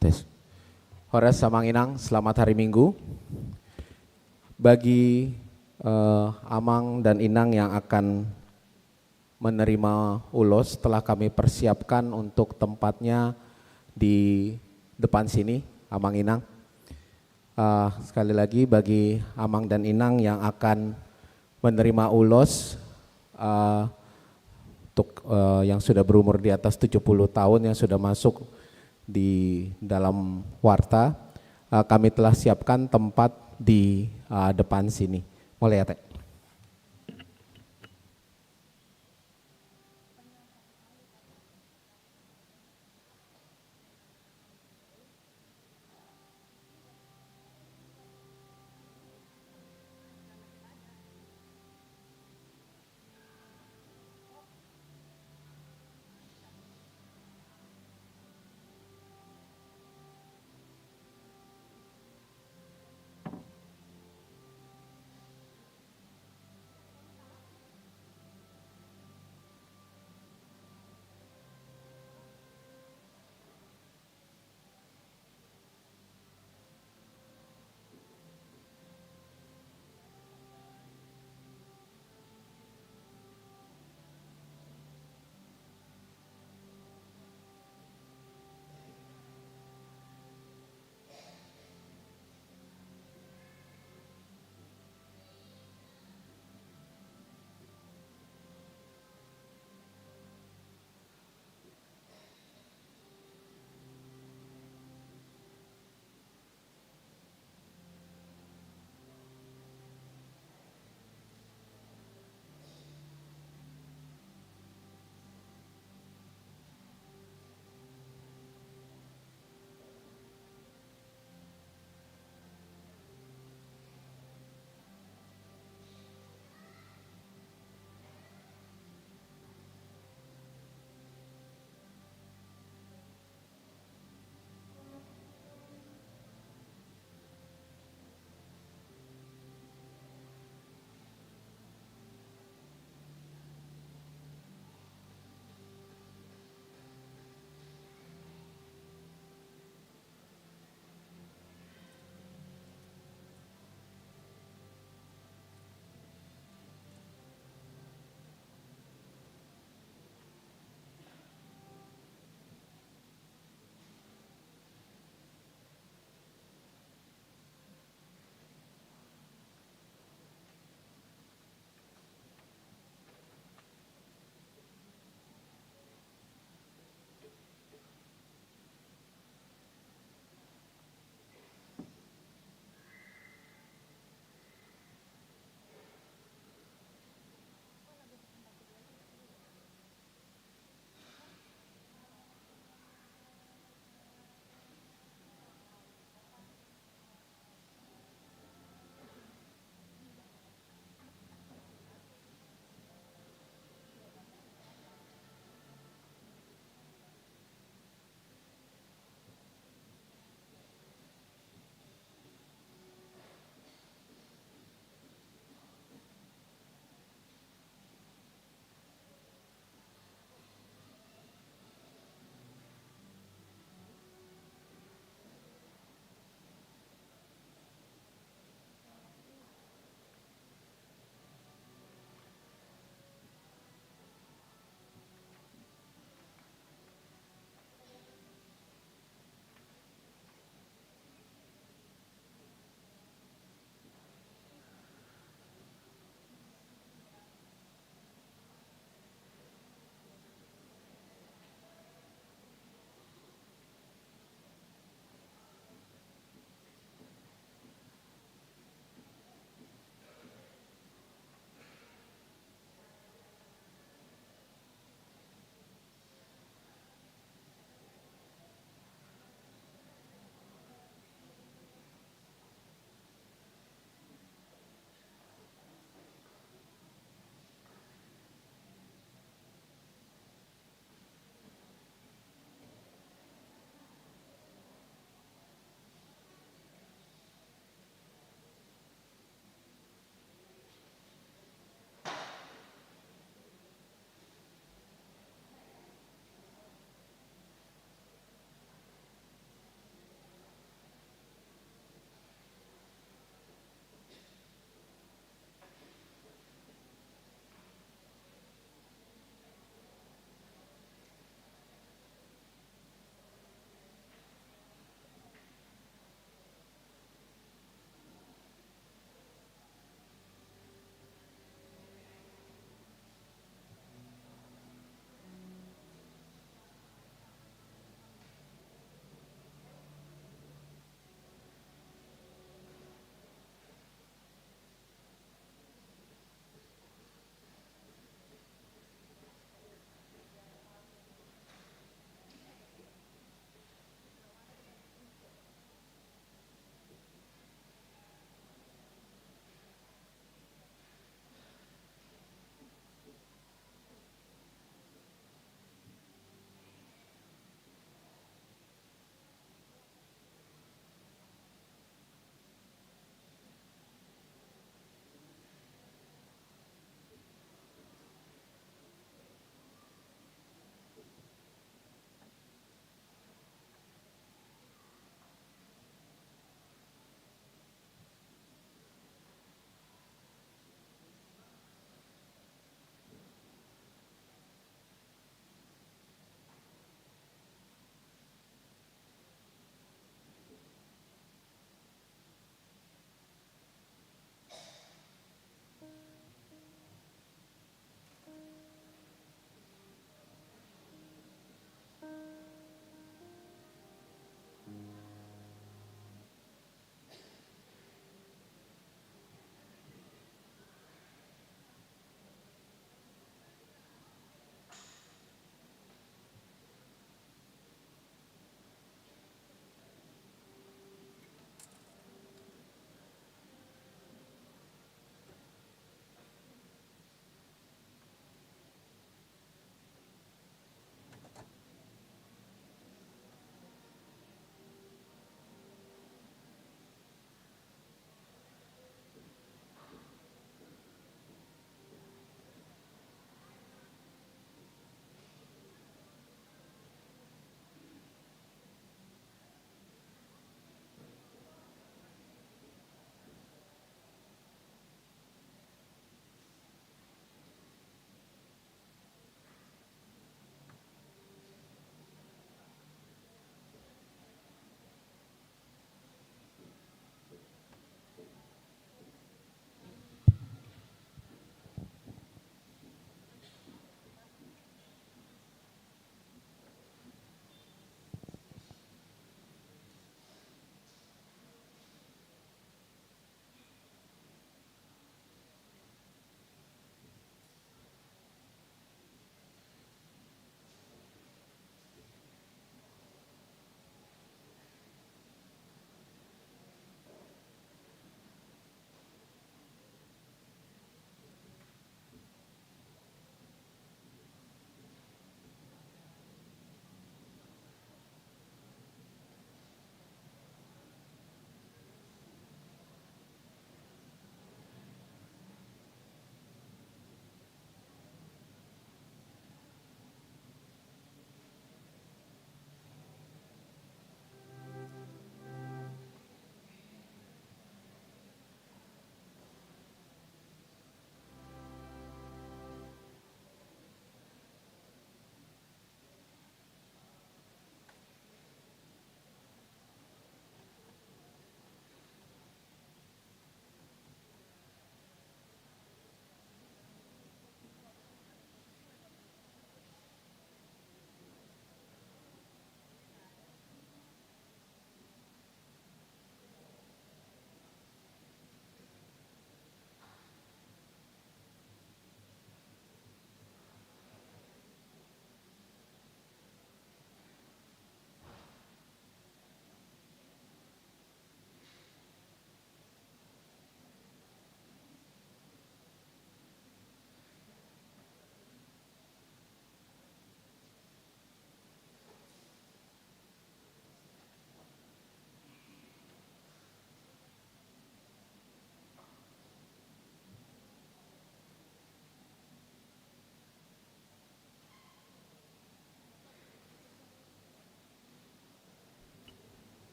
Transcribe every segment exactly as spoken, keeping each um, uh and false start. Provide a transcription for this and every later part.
Tes. Horas Amang Inang, selamat hari Minggu. Bagi eh, Amang dan Inang yang akan menerima ulos, telah kami persiapkan untuk tempatnya di depan sini, Amang Inang. Eh, sekali lagi, bagi Amang dan Inang yang akan menerima ulos, eh, untuk eh, yang sudah berumur di atas tujuh puluh tahun yang sudah masuk di dalam warta, eh, kami telah siapkan tempat di eh, depan sini. Mauliate.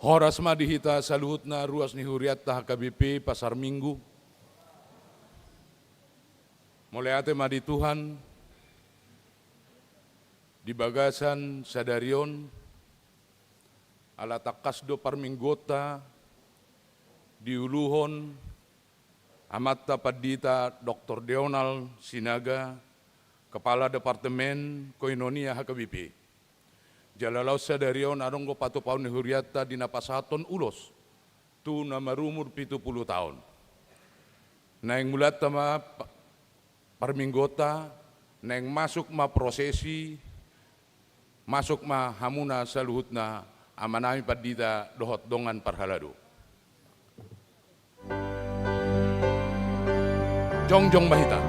Horas ma di hita saluhutna ruas ni hurianta H K B P Pasar Minggu. Mauliate ma di Tuhan di bagasan sadari on, ala tangkas do parmingguonta diuluhon Amanta Pandita Doktor Deonald Sinaga, Kepala Departemen Koinonia H K B P. Jala laos sadari on adong do patupaon ni hurianta di na pasahathon ulos tu na marumur pitu pulu taon. Naeng mulanta ma pa-, parmingguonta, naeng masuk ma prosesi, masuk ma hamuna saluhutna, amanami pandita dohot dongan parhalado. Jongjong ma hita.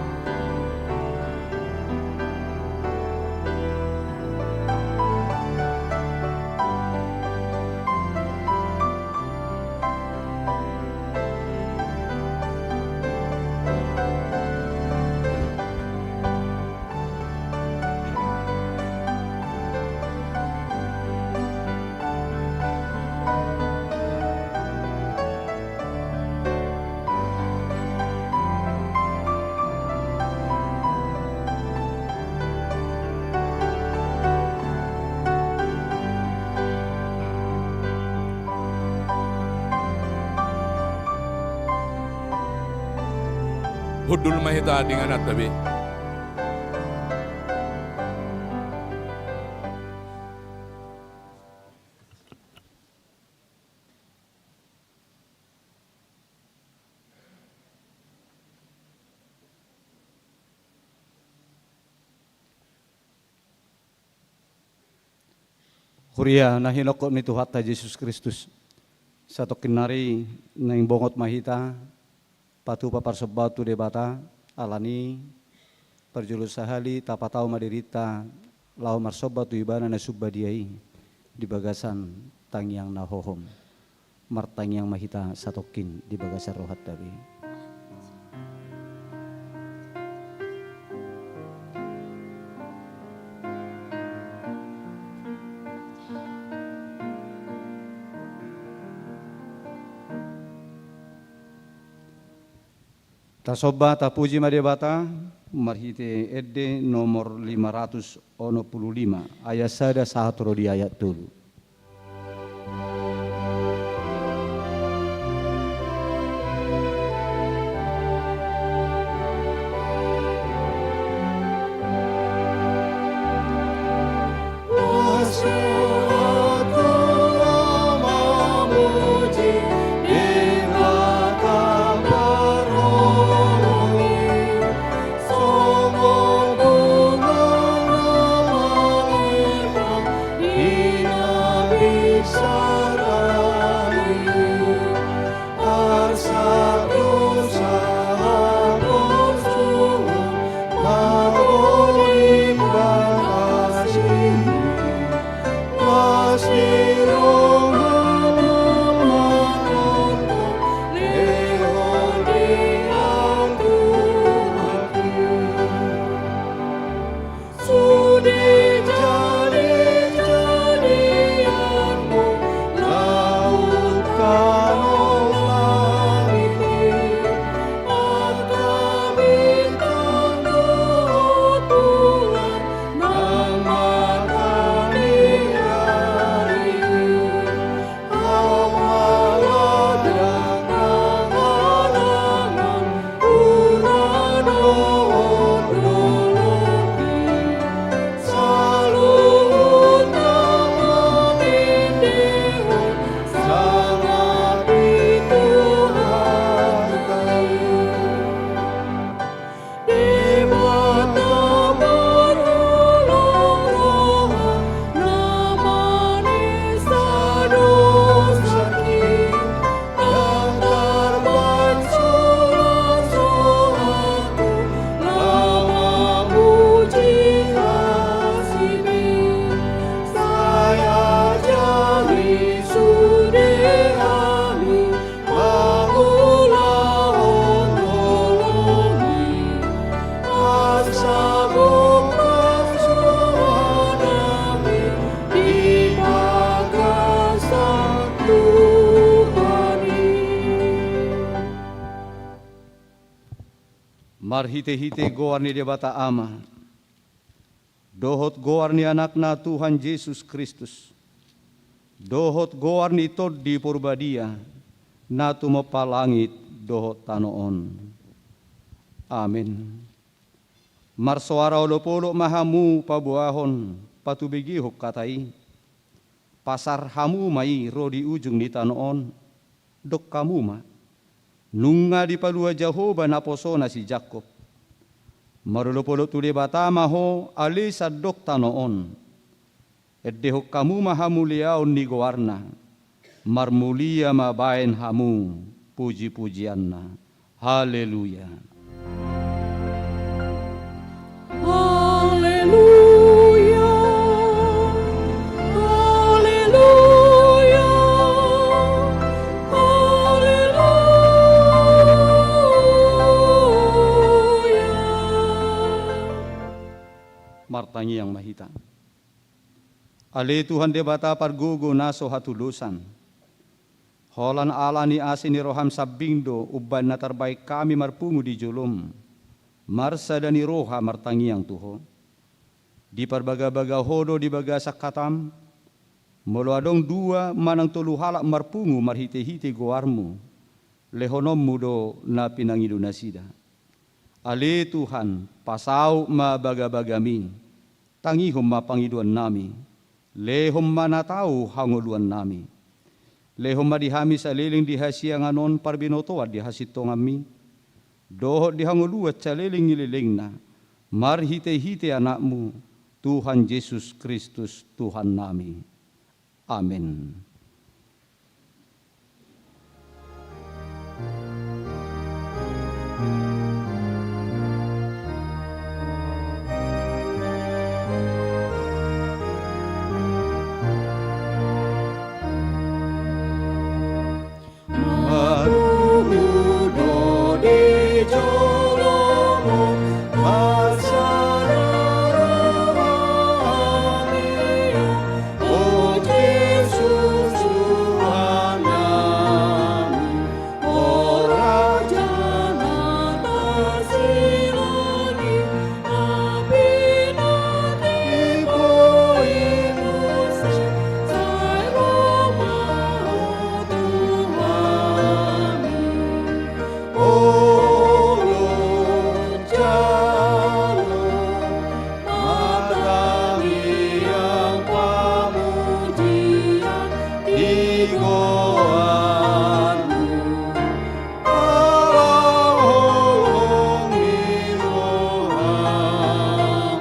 Hundul ma hita di ingananta be. Huria na hinophop ni Tuhanta Jesus Kristus, satongkin nari naeng bongot ma hita patupa parsombaon tu Debata, alani parjolo sahali tapatau ma dirinta laho marsomba tu Ibana na sumbadia i di bagasan tangiang na hohom. Martangiang ma hita satongkin di bagasan rohanta be. Tasomba, tapuji ma Debata marhite ende nomor lima ratus onom pulu lima, ayat sada sahat ro di ayat tolu. Marhite-hite goar ni Debata Ama, dohot goar ni Anakna Tuhan Jesus Kristus, dohot goar ni Tondi Porbadia, na tumompa langit dohot tano on. Amen. Marsoara olop-olop ma hamu paboahon patubegehon hata i. Pasar hamu ma i ro di ujung ni tano on, dok hamu ma: Nunga dipalua Jahowa naposona si Jakkob. Marolop-olop tu Debata ma ho, ale sandok tano on. Endehon hamu ma hamuliaon ni goarna. Marmulia ma baen hamu puji-pujianna. Haleluya. Haleluya. Haleluya. Haleluya. Martangiang ma hita. Ale Tuhan Debata pargogo na so hatulosan, holan ala ni asi ni roham sambing do umbahen na tarbahen hami marpungu di jolom, marsada ni roha martangiang tu Ho. Diparbaga-baga Ho do di bagasan hatam, molo adong dua manang tolu halak marpungu marhite-hite goarmu, lehononmu do na pinangido nasida. Ale Tuhan, pasaut ma baga-bagami, tangihon ma pangidoannami, lehon ma na tau hangoluannami. Lehon ma di hami saleleng di hasiangan on parbinotoan di hasintonganmi, dohot di hangoluan saleleng ni lelengna, marhite-hite Anakmu, Tuhan Jesus Kristus, Tuhannami. Amen. Marpungu do di jolomu, marsada rohami, o Jesus Tuhannami, o Raja na tarsilang i, na pinatupa i muse, sai ro ma Ho tu hami. Olo jalo, martangiang pamujian di goarmu. Ala holong ni rohamu.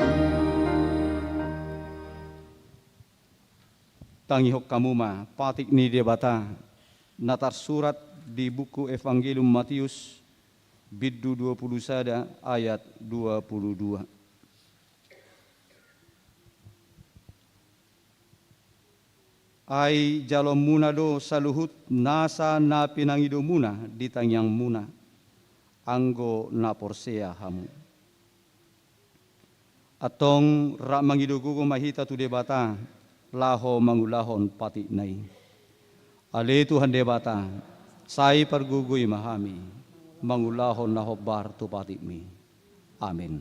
Tangihon hamu ma patik ni Debata na tarsurat di buku Evangelium Matius, bindu dua pulu sada ayat dua pulu dua. Ai jaloonmuna do saluhut nasa na pinangidomuna di tangiangmuna, anggo na porsea hamu. Antong rap mangido gogo ma hita tu Debata, laho mangulahon patikna i. Ale Tuhan Debata, sai pargogoi ma hami, mangulahon na hombar tu patikmi. Amen.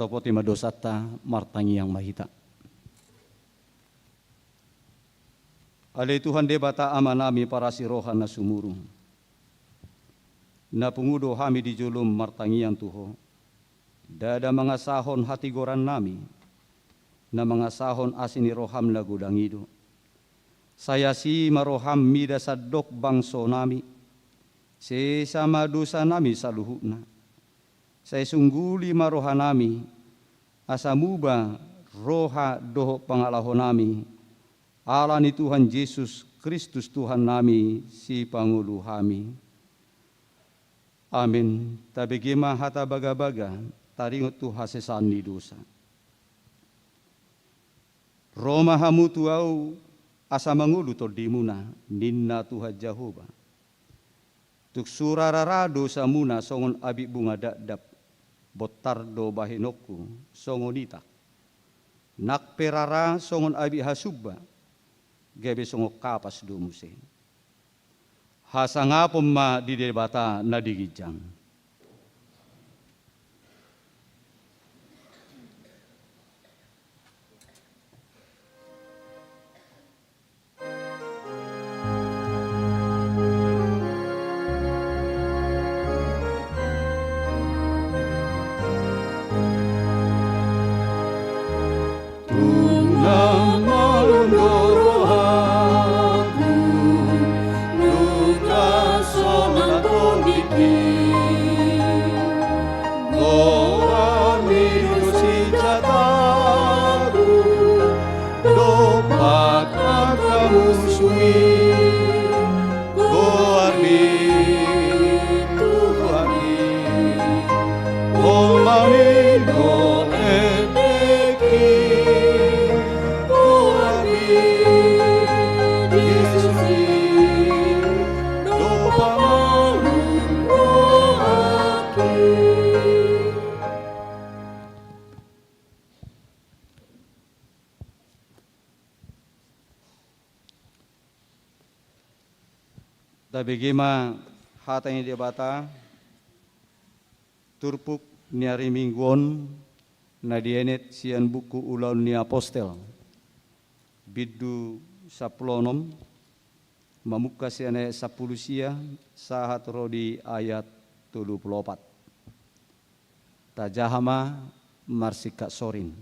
Topoti ma dosanta, martangiang ma hita. Ale Tuhan Debata Amanami parasi roha na sumurung, na pungu do hami di jolom martangiang tu Ho. Ndada mangasahon hatigorannami, na mangasahon asi ni roham na godang i do. Sai asi ma roham mida sandok bangsonami, sesa ma dosanami saluhutna. Sai sungguli ma rohanami, asa muba roha dohot pangalahonami, ala ni Tuhan Jesus Kristus Tuhannami, Sipangolu hami. Amen. Tabege ma hata bagabaga, taringot tu hasesaan ni dosa. Ro ma hamu tu Ahu, asa mangolu tondimuna, ninna Tuhan Jahowa. Tung sura rara dosamuna songon abit bunga dakdak, bontar do bahenonku songon itak. Nang pe rara songon abit hasumba, gabe songon kapas do muse. Hasangapon ma di Debata na di ginjang. Tung na malum do rohangku, luka sonang tondingki. Goarmi do sinjataku, dompak angka musu i. Goarmi Tuhan i, Ho ma nian endengki. Goarmi Jesus i, dompak malum rohangki. Tabege ma hata ni Debata, turpuk ni ari Minggu on na dienet sian buku Ulaon ni Apostel, bindu sampulu onom, mamungka sian ayat sampulu sia sahat ro di ayat tolu pulu opat. Tajaha ma marsingkat sorin.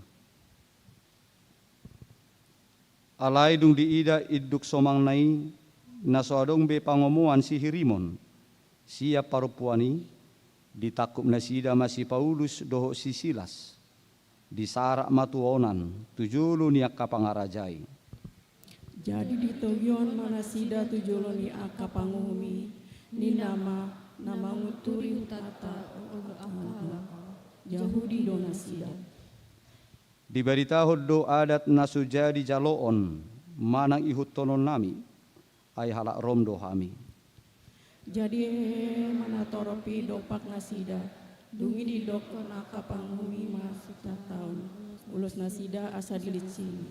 Alai dung diida induk somangna i, na so adong be pangomoan sihirimon sian parompuan i, ditangkup nasida ma si Paulus dohot si Silas. Disarak ma tu onan, tu jolo ni angka pangaraja i. Jadi ditogihon ma nasida tu jolo ni angka panguhum i, ninna ma, na mangunturi hutanta on angka halak, Jahudi do nasida. Dibaritahon do adat na so jadi jaloon manang ihuthonon nami, ai halak Rom do hami. Jadi hehe ma natorop i dompak nasida, dung i didokkon angka panguhum i ma sitantahon ulos nasida asa dilinsingi.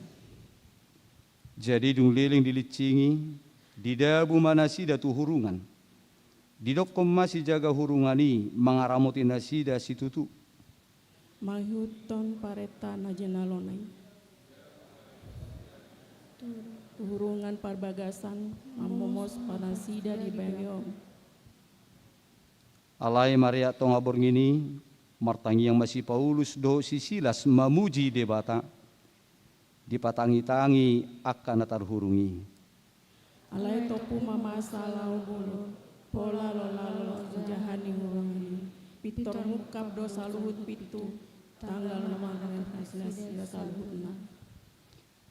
Jadi dung leleng dilinsingi, didabu ma nasida tu hurungan. Didokkon ma sijaga hurungan i mangaramoti nasida situtu. Mangihuthon parenta na jinalona i. Tu hurungan parbagasan mamomos ma nasida dibahen on. Alai mareak tonga borngin i, martangiang ma si Paulus dohot si Silas mamuji Debata. Dipatangitangi angka na tarhurung i. Alai tompu ma masa laho bolon, pola lola lola jaha ni hurungan i. Pintor mungkap do saluhut pintu, tanggal na mangarehon nasida saluhutna.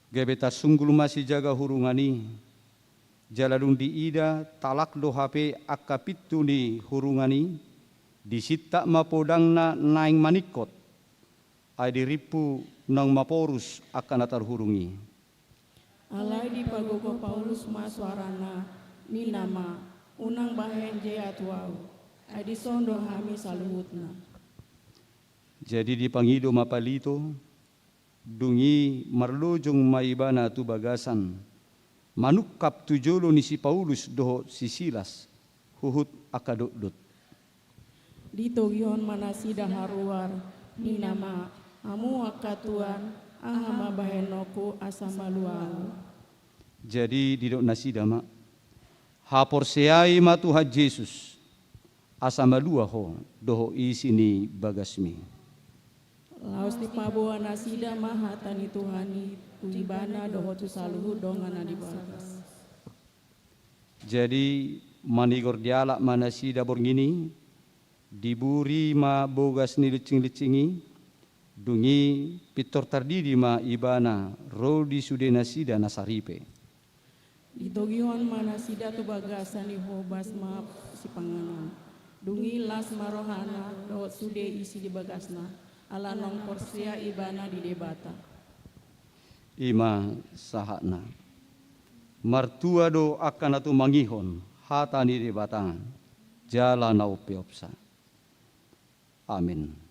Gabe tarsunggul ma sijaga hurungan i. Jala dung diida talak do hape angka pintu ni hurungan i, disintak ma podangna naeng maningkot. Ai dirimpu naung maporus angka na tarhurung i. Alai dipagogo Paulus ma soarana, ninna ma, unang bahen jea tu ahu, ai dison do hami saluhutna. Jadi dipangido ma palito, dung i marlojong ma ibana tu bagasan, manungkap tu jolo ni si Paulus dohot si Silas, huhut angka dotdot. Ditogihon ma nasida haruar, ninna ma, Hamu angka tuan, aha ma bahenonku asa malua ahu? Jadi didok nasida ma: Haporseai ma Tuhan Jesus, asa malua ho dohot isi ni bagasmi. Laos dipaboa nasida ma hata ni Tuhan i tu ibana dohot tu saluhut dongan na di bagas. Jadi manigor dialap ma nasida borngin i, diburi ma bogas ni lincing-lincing i, dung i pintor tardidi ma ibana ro di sude nasida na saripe. Ditogihon ma nasida tu bagasan i, hobas ma sipanganon. Dung i las ma rohana dohot sude isi di bagasna, ala naung porsea ibana di Debata. I ma sahatna. Martua do angka na tumangihon hata ni Debata jala na umpeopsa. Amin.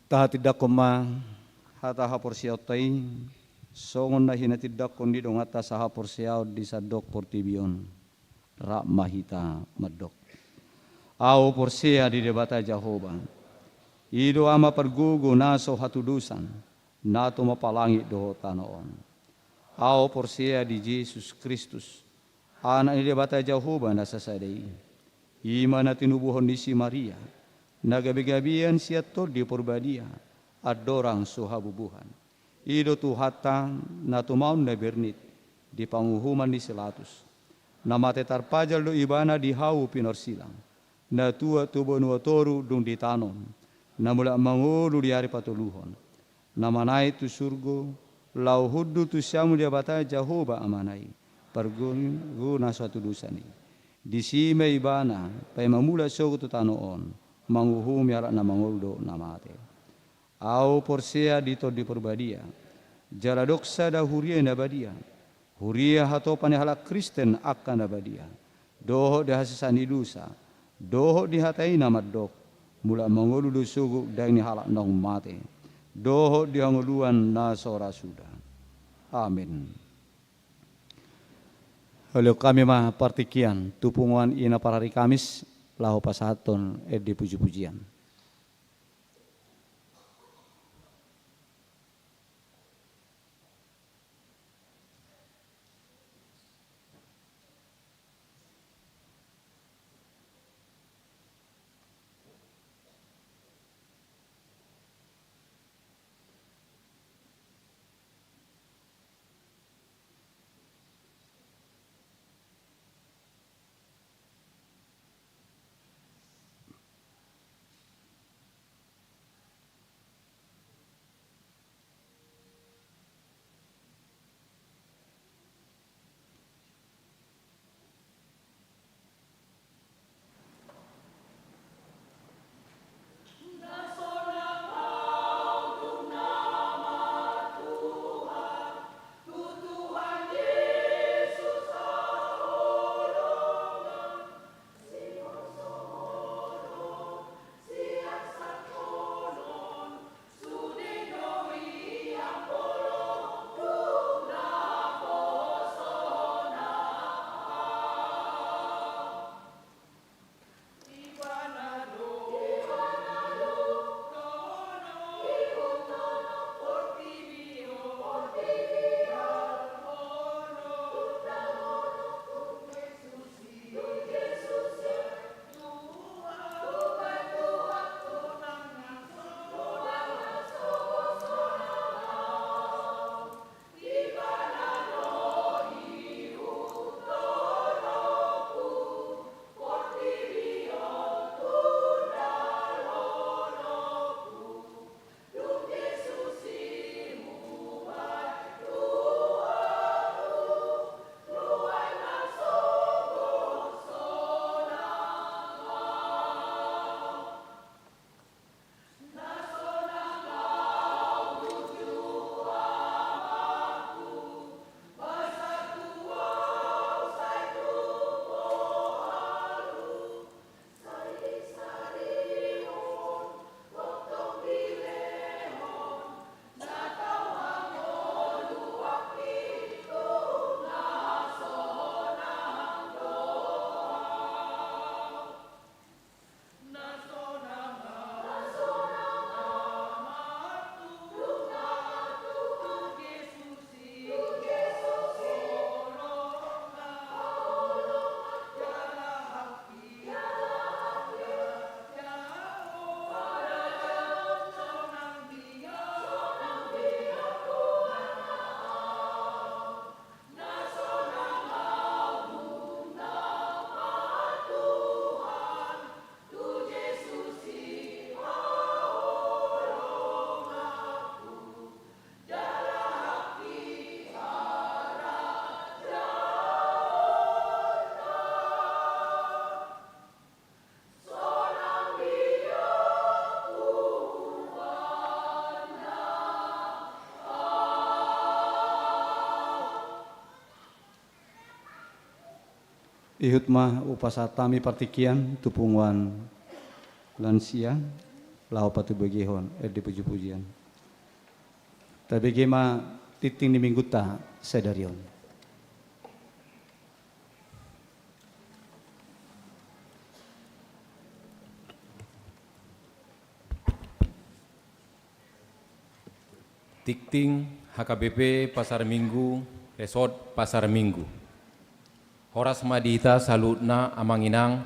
Tahatindangkon ma hata haporseaonta i, songon na hinatindangkon ni donganta sahaporseaon di sandok portibi on. Rap ma hita mandok. Ahu porsea di Debata Jahowa, i do Ama pargogo na so hatudosan, na tumompa langit dohot tano on. Ahu porsea di Jesus Kristus, Anak ni Debata Jahowa na sasada i. I ma na tinubuhon ni si Maria, na gabegabean sian Tondi Parbadia, andorang so habubuhan. I do Tuhanta, na tumaon na bernit di panguhuman ni si Latus. Na mate tarpajal do Ibana di hau pinorsilang. Na tuat tu banua toru dung ditanom. Na mulak mangolu di ari patoluhon. Na manaek tu surgo, laho hundul tu siamun ni Debata Jahowa Amana i, pargogo na so hatudosan i. Disi ma Ibana paima mulak sogot tu tano on, manguhumi halak na mangolu dohot na mate. Ahu porsea di Tondi Parbadia, jala adong sada huria na badia, huria hatopan ni halak Kristen angka na badia, dohot di hasesaan ni dosa, dohot di hata i na mandok, mulak mangolu do sogot daging ni halak naung mate, dohot di hangoluan na so ra suda. Amin. Halehon hami ma partingkian tu punguan i na parari Kamis, laho pasahathon ende pujipujian. Ihut ma hupasahat hami partingkian tu punguan lansia, laho patubegehon ende pujipujian. Tabege ma tingting ni Minggunta sadari on. Tingting H K B P Pasar Minggu, Resort Pasar Minggu. Horas ma di hita saluhutna amang inang,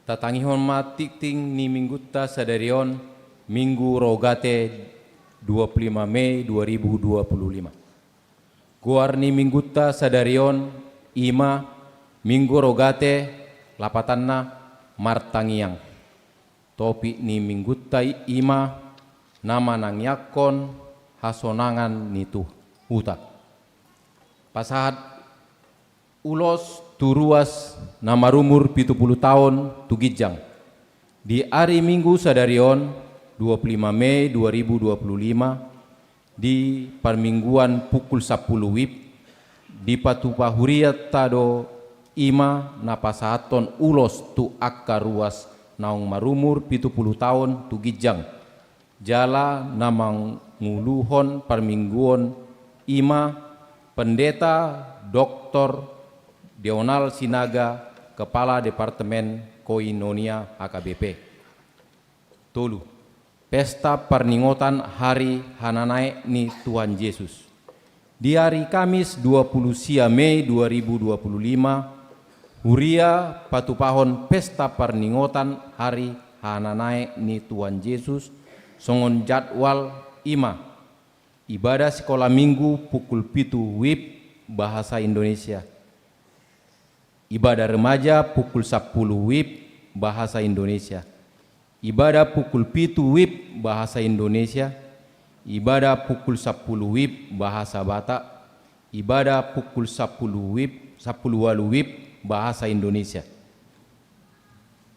tatangihon ma tingting ni Minggunta sadari on, Minggu Rogate, dua puluh lima Mei dua ribu dua puluh lima. Goar ni Minggunta sadari on i ma Minggu Rogate, lapatanna martangiang. Topik ni Minggunta i ma na manangiangkon hasonangan ni tu huta. Pasahat ulos tu ruas na marumur pitu pulu taon tu ginjang. Di ari Minggu sadari on, dua puluh lima Mei dua ribu dua puluh lima, di parmingguan pukul sampulu wib, dipatupa hurianta do i ma na pasahathon ulos tu angka ruas naung marumur pitu pulu taon tu ginjang. Jala na manguluhon parmingguon i ma Pendeta Doktor Deonal Sinaga, Kepala Departemen Koinonia H K B P. Tolu. Pesta parningotan Hari Hananaek ni Tuhan Jesus. Di ari Kamis dua pulu sia Mei dua ribu dua pulu lima, huria patupahon pesta parningotan Hari Hananaek ni Tuhan Jesus songon jadwal i ma: ibadah sikola Minggu pukul pitu wib bahasa Indonesia, ibadah remaja pukul sampulu wib bahasa Indonesia, ibadah pukul pitu wib bahasa Indonesia, ibadah pukul sampulu wib bahasa Batak, ibadah pukul sampulu wib, sampulu walu wib bahasa Indonesia.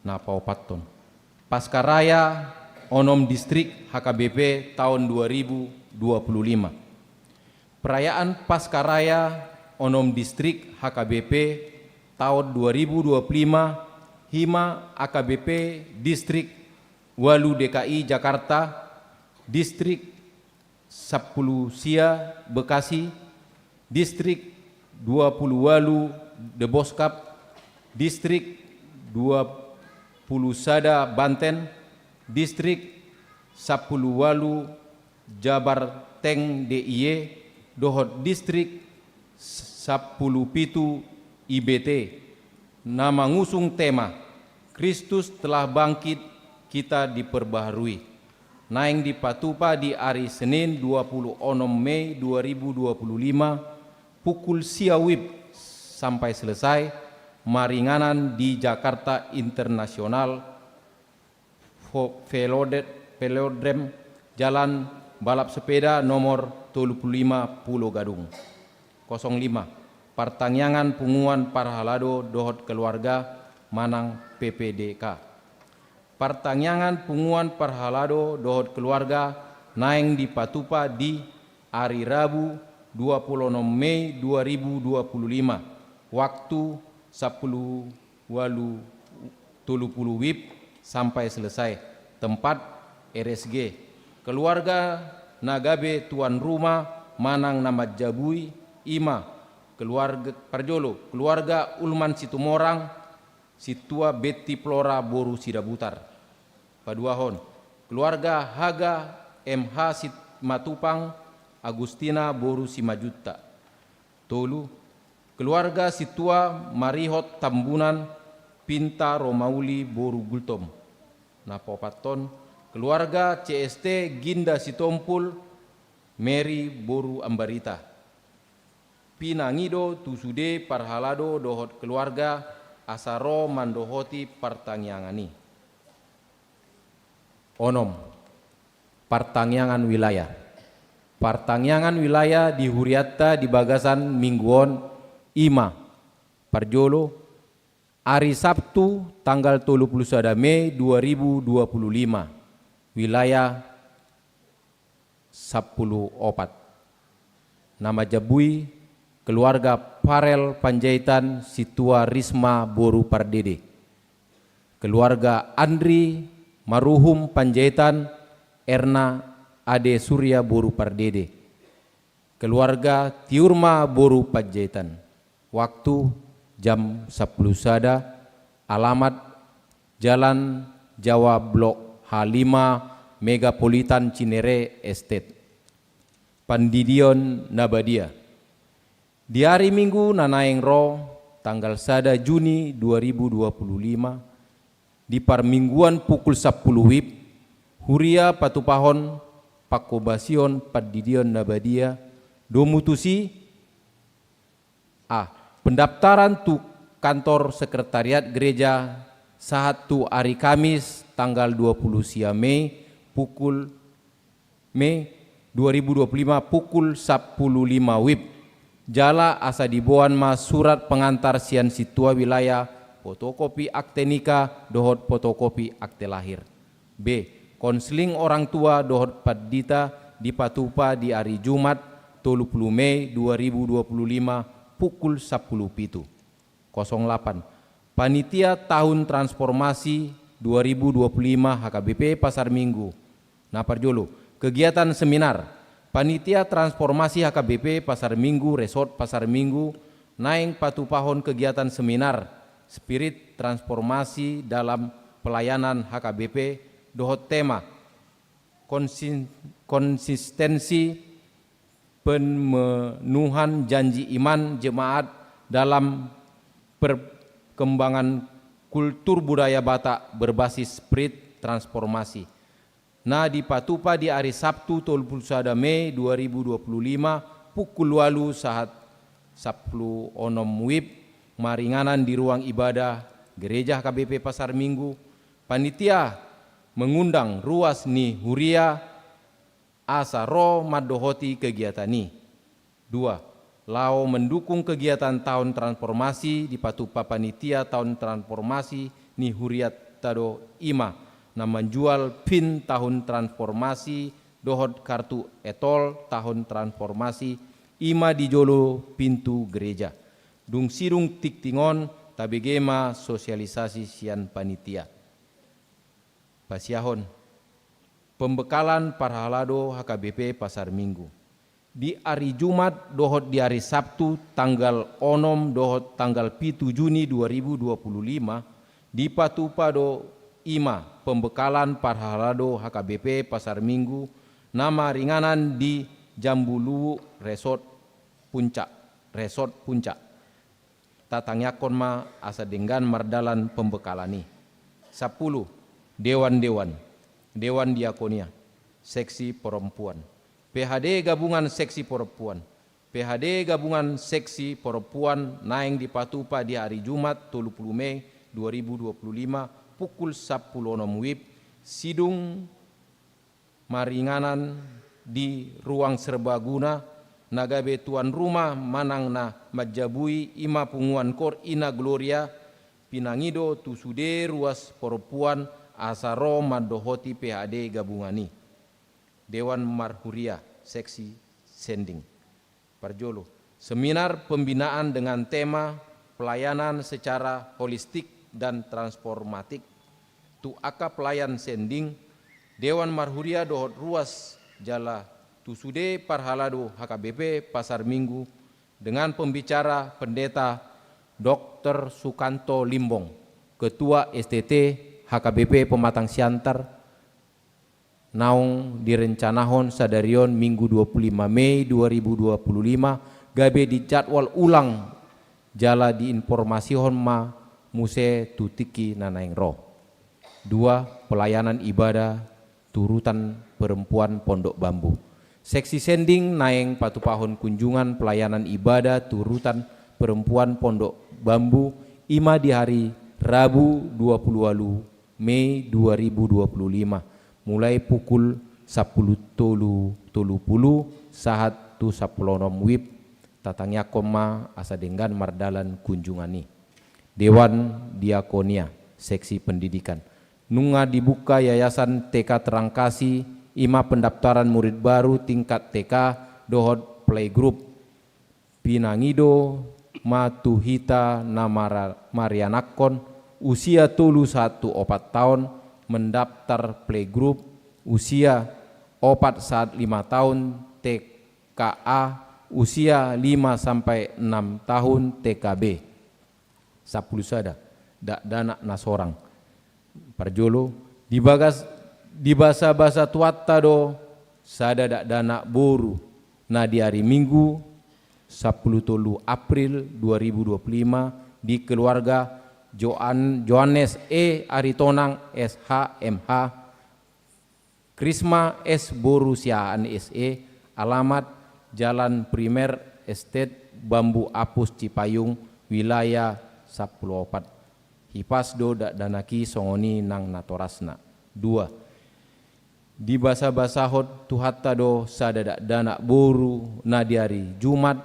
Na paopathon, Paskaraya onom distrik H K B P taon dua ribu dua puluh lima. Perayaan Paskaraya onom distrik H K B P taon dua ribu dua puluh lima, i ma H K B P distrik walu D K I Jakarta, distrik sampulu sia Bekasi, distrik dua pulu walu Deboskap, distrik dua pulu sada Banten, distrik sampulu walu Jabarteng D I E, dohot distrik sampulu pitu I B T, na mangusung tema Kristus Telah Bangkit, Kita Diperbaharui. Naeng dipatupa di ari Senin dua pulu onom Mei dua ribu dua pulu lima, pukul sia wib sampai selesai, maringanan di Jakarta International Vo-, Velode-, Velodrome, Jalan Balap Sepeda nomor tolu pulu lima, Pulo Gadung. Kosong lima. Partangiangan punguan parhalado dohot keluarga manang P P D K. Partangiangan punguan parhalado dohot keluarga naeng dipatupa di ari Rabu dua pulu onom Mei dua ribu dua pulu lima, waktu sampulu walu tolu pulu wib sampai selesai. Tempat R S G. Keluarga na gabe tuan rumah manang na manjabui i ma keluarga, parjolo, keluarga Ulman Situmorang, Sintua Betti Flora boru Sidabutar. Paduahon, keluarga Haga M H Simatupang, Agustina boru Simanjuntak. Tolu, keluarga Sintua Marihot Tambunan, Pinta Romauli boru Gultom. Na paopathon, keluarga C S T Ginda Sitompul, Mary boru Ambarita. Pinangido tu sude parhalado dohot keluarga asa ro mandohoti partangiangan i. Onom. Partangiangan wilayah. Partangiangan wilayah di hurianta di bagasan minggu on i ma: parjolo, ari Sabtu tanggal tolu pulu sada Mei dua ribu dua pulu lima, wilayah sampulu opat. Na manjabui keluarga Farel Panjaitan, Sintua Risma boru Pardede. Keluarga Andri Maruhum Panjaitan, Erna Ade Surya boru Pardede. Keluarga Tiurma boru Panjaitan. Waktu jam sampulu sada, alamat Jalan Jawa Blok H lima, Megapolitan Cinere Estate. Pandidion na badia. Di ari Minggu na naeng ro, tanggal sada Juni dua ribu dua puluh lima, di parmingguan pukul sampulu wib, huria patupahon pangkobasion pandidion na badia, domu tusi, a, pendaftaran tu kantor sekretariat gereja sahat tu ari Kamis tanggal dua puluh sia Mei pukul Mei dua ribu dua puluh lima pukul sampulu lima wib. Jala asa diboan ma surat pengantar sian sintua wilayah, fotokopi akte nikah dohot fotokopi akte lahir. B. Konseling orang tua dohot pandita dipatupa di ari Jumat tolu pulu Mei dua ribu dua puluh lima pukul sampulu pitu. Kosong delapan. Panitia Tahun Transformasi dua ribu dua puluh lima H K B P Pasar Minggu. Na parjolo, kegiatan seminar. Panitia Transformasi H K B P Pasar Minggu, Resort Pasar Minggu, naeng patupahon kegiatan seminar Spirit Transformasi dalam Pelayanan H K B P dohot tema konsin-, konsistensi pemenuhan janji iman jemaat dalam perkembangan kultur budaya Batak berbasis Spirit Transformasi. Na dipatupa di ari Sabtu tolu pulu sada Mei dua ribu dua puluh lima pukul ualu sahat sampulu onom wib, maringanan di ruang ibadah Gereja H K B P Pasar Minggu. Panitia mengundang ruas ni huria asa ro mandohoti kegiatan i. Dua, laho mendukung kegiatan Tahun Transformasi dipatupa panitia Tahun Transformasi ni hurianta do, i ma na manjual pin Tahun Transformasi dohot kartu e-tol Tahun Transformasi, i ma di jolo pintu gereja. Dung sidung tingting on, tabege ma sosialisasi sian panitia. Pasiahon. Pembekalan parhalado H K B P Pasar Minggu. Di ari Jumat dohot di ari Sabtu tanggal onom dohot tanggal pitu Juni dua ribu dua puluh lima, dipatupa do, i ma pembekalan parhalado H K B P Pasar Minggu na maringanan di Jambuluwuk Resort Puncak, Resort Puncak. Tatangiangkon ma asa denggan mardalan pembekalan i. Sampulu, dewan-dewan, dewan diakonia, seksi perempuan, P H D gabungan seksi perempuan, P H D gabungan seksi perempuan naeng dipatupa di hari Jumat tolu pulu Mei dua ribu dua pulu lima pukul sampulu onom wib, sidung maringanan di ruang serbaguna, na gabe tuan rumah manang na manjabui i ma Punguan Kor Ina Gloria, pinangido tu sude ruas perempuan asa ro mandohoti P H D gabungan i. Dewan Marhuria, seksi sending. Parjolo, seminar pembinaan dengan tema pelayanan secara holistik dan transformatif. Tu angka pelayan sending, dewan marhuria dohot ruas jala tu sude parhalado H K B P Pasar Minggu dengan pembicara Pendeta Doktor Sukanto Limbong, Ketua S T T H K B P Pematang Siantar, naung direncanahon sadari on Minggu dua pulu lima Mei dua ribu dua pulu lima, gabe dijadwal ulang jala diinformasihon ma muse tu tingki na naeng ro. Dua, pelayanan ibadah tu rutan perempuan Pondok Bambu. Seksi sending naeng patupahon kunjungan pelayanan ibadah tu rutan perempuan Pondok Bambu, i ma di hari Rabu dua pulu ualu Mei dua ribu dua pulu lima, mulai pukul sampulu tolu tolu pulu sahat tu sampulu onom wib. Tatangiangkon ma asa denggan mardalan kunjungan i. Dewan Diakonia, seksi pendidikan. Nunga dibuka Yayasan T K Terang Kasih, i ma pendaftaran murid baru tingkat T K dohot playgroup. Pinangido ma tu hita na mara-, marianakhon usia tolu sahat tu opat taon mendaftar playgroup, usia opat sahat lima taon T K A, usia lima sampai enam tahun T K B. Sampulu sada, dakdanak na sorang. Parjolo, di bagas, di basa-basa tuanta do sada dakdanak boru na di ari Minggu, sampulu tolu April dua ribu dua puluh lima, di keluarga Joan-, Johannes E Aritonang, S H, M H, Krisma S boru Siahaan, S E, alamat Jalan Primer, Estate Bambu Apus, Cipayung, wilayah sampulu opat. Hipas do dakdanak i songon i nang natorasna. Dua, dibasabasahon Tuhanta do sada dakdanak boru na di ari Jumat,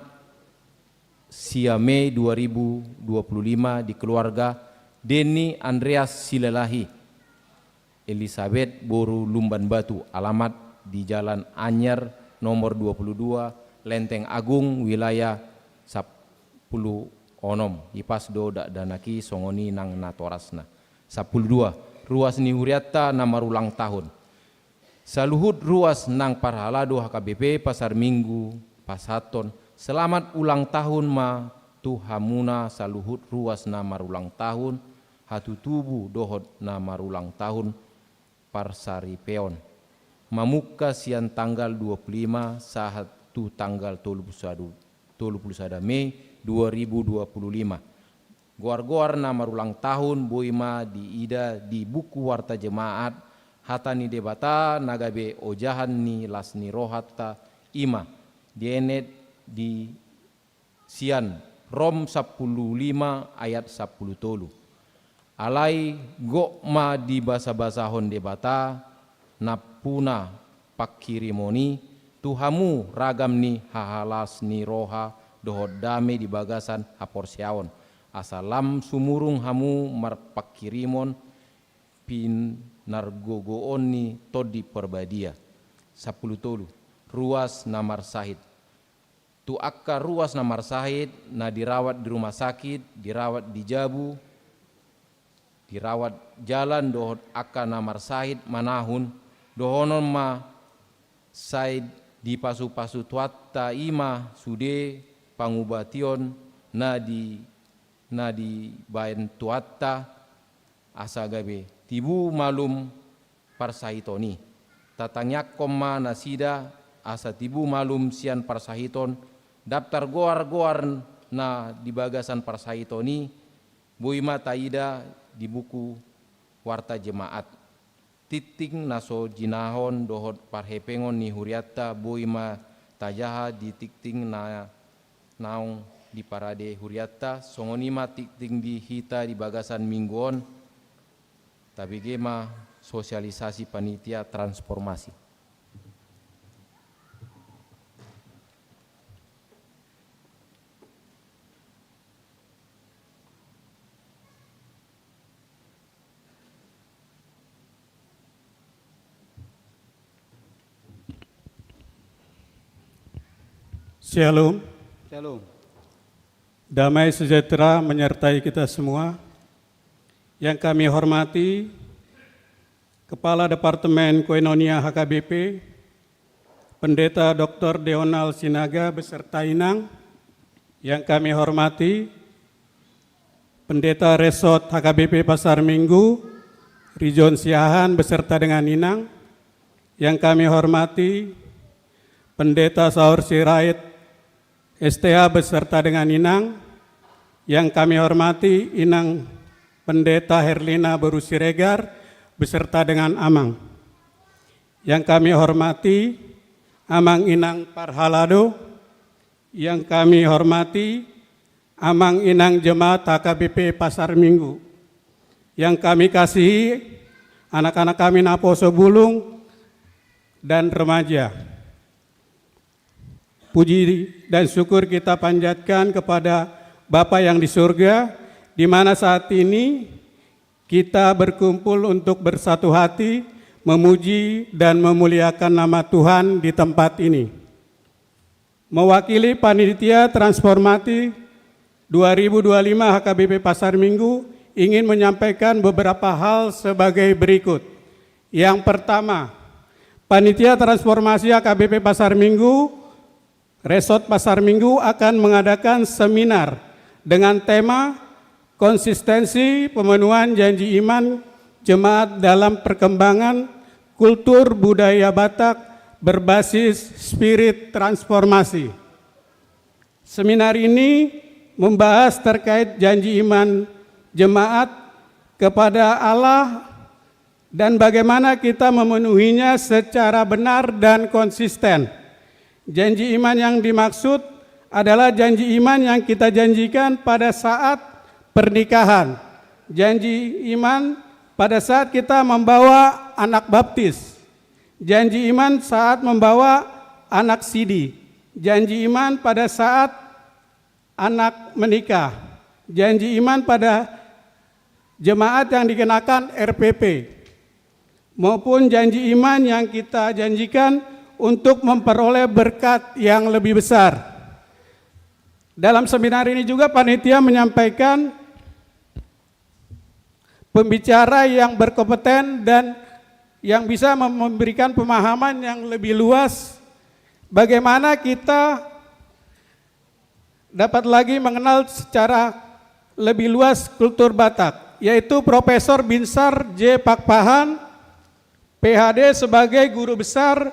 sia Mei dua ribu dua puluh lima, di keluarga Denny Andreas Silalahi, Elisabeth boru Lumban Batu, alamat di Jalan Anyar nomor dua puluh dua, Lenteng Agung, wilayah sampulu onom. Hipas do dakdanak i songon i nang natorasna. Sampulu dua, ruas ni hurianta na marulang tahun. Saluhut ruas nang parhalado H K B P Pasar Minggu pasahathon selamat ulang tahun ma tu hamuna saluhut ruas na marulang tahun hatutubu dohot na marulang tahun parsaripeon, mamungka sian tanggal dua puluh lima sahat tu tanggal tolu puluh sada, tolu puluh sada Mei dua ribu dua puluh lima. Goar-goar na marulang tahun boi ma diida di buku Warta Jemaat. Hata ni Debata na gabe ojahan ni las ni rohanta i ma dienet di sian Rom sampulu lima ayat sampulu tolu. Alai gok ma dibasabasahon Debata nampuna pangkirimon i tu hamu ragam ni hahalas ni roha dohot dame di bagasan haporseaon, asa lam sumurung hamu marpangkirimon pinargogoon ni Tondi Parbadia. Sampulu tolu, ruas na marsahit. Tu angka ruas na marsahit, na dirawat di rumah sakit, dirawat di jabu, dirawat jalan dohot angka na marsahit manahun, dohonon ma sai dipasupasu Tuhanta i ma sude pangubation na di, na dibaen Tuhanta, asa gabe tibu malum parsahiton i. Tatangiangkon ma nasida asa tibu malum sian parsahiton. Daftar goar-goar na di bagasan parsahiton i boi ma taida di buku Warta Jemaat. Tingting na so jinahon dohot parhepengon ni hurianta boi ma tajaha di tingting na naung diparade hurianta. Songon i ma tingting di hita di bagasan minggu on. Tabege ma sosialisasi panitia transformasi. Shalom. Shalom. Damai sejahtera menyertai kita semua. Yang kami hormati Kepala Departemen Koinonia H K B P, Pendeta Doktor Deonal Sinaga beserta Inang. Yang kami hormati Pendeta Resort H K B P Pasar Minggu, Rijon Siahaan beserta dengan Inang. Yang kami hormati Pendeta Saur Sirait, S T H beserta dengan Inang, yang kami hormati Inang Pendeta Herlina boru Siregar beserta dengan Amang. Yang kami hormati Amang Inang Parhalado, yang kami hormati Amang Inang Jemaat H K B P Pasar Minggu, yang kami kasihi anak-anak kami naposo bulung dan remaja. Puji dan syukur kita panjatkan kepada Bapa yang di surga, di mana saat ini kita berkumpul untuk bersatu hati memuji dan memuliakan nama Tuhan di tempat ini. Mewakili panitia transformasi dua ribu dua puluh lima H K B P Pasar Minggu ingin menyampaikan beberapa hal sebagai berikut. Yang pertama, Panitia Transformasi H K B P Pasar Minggu, Resort Pasar Minggu akan mengadakan seminar dengan tema Konsistensi Pemenuhan Janji Iman Jemaat dalam Perkembangan Kultur Budaya Batak Berbasis Spirit Transformasi. Seminar ini membahas terkait janji iman jemaat kepada Allah dan bagaimana kita memenuhinya secara benar dan konsisten. Janji iman yang dimaksud adalah janji iman yang kita janjikan pada saat pernikahan, janji iman pada saat kita membawa anak baptis, janji iman saat membawa anak sidi, janji iman pada saat anak menikah, janji iman pada jemaat yang dikenakan R P P, maupun janji iman yang kita janjikan untuk memperoleh berkat yang lebih besar. Dalam seminar ini juga panitia menyampaikan pembicara yang berkompeten dan yang bisa mem-, memberikan pemahaman yang lebih luas bagaimana kita dapat lagi mengenal secara lebih luas kultur Batak, yaitu Profesor Binsar J Pakpahan, P H D, sebagai guru besar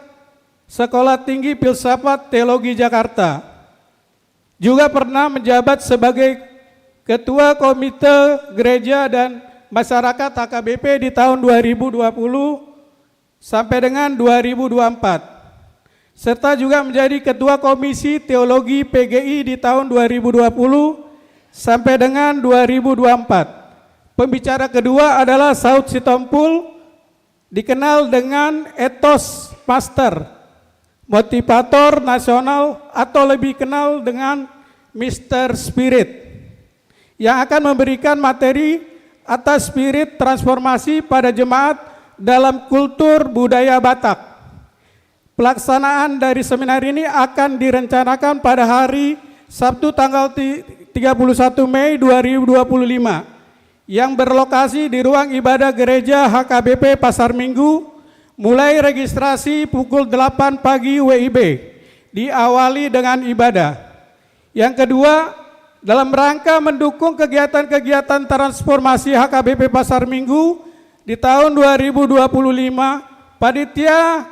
Sekolah Tinggi Filsafat Teologi Jakarta. Juga pernah menjabat sebagai Ketua Komite Gereja dan Masyarakat H K B P di tahun dua ribu dua puluh sampai dengan dua ribu dua puluh empat, serta juga menjadi Ketua Komisi Teologi P G I di tahun dua ribu dua puluh sampai dengan dua ribu dua puluh empat. Pembicara kedua adalah Saud Sitompul, dikenal dengan Ethos Master, motivator nasional atau lebih kenal dengan Mister Spirit, yang akan memberikan materi atas spirit transformasi pada jemaat dalam kultur budaya Batak. Pelaksanaan dari seminar ini akan direncanakan pada hari Sabtu tanggal ti-, tiga puluh satu Mei dua ribu dua puluh lima, yang berlokasi di ruang ibadah gereja H K B P Pasar Minggu, mulai registrasi pukul delapan pagi W I B, diawali dengan ibadah. Yang kedua, dalam rangka mendukung kegiatan-kegiatan transformasi H K B P Pasar Minggu di tahun dua ribu dua puluh lima, panitia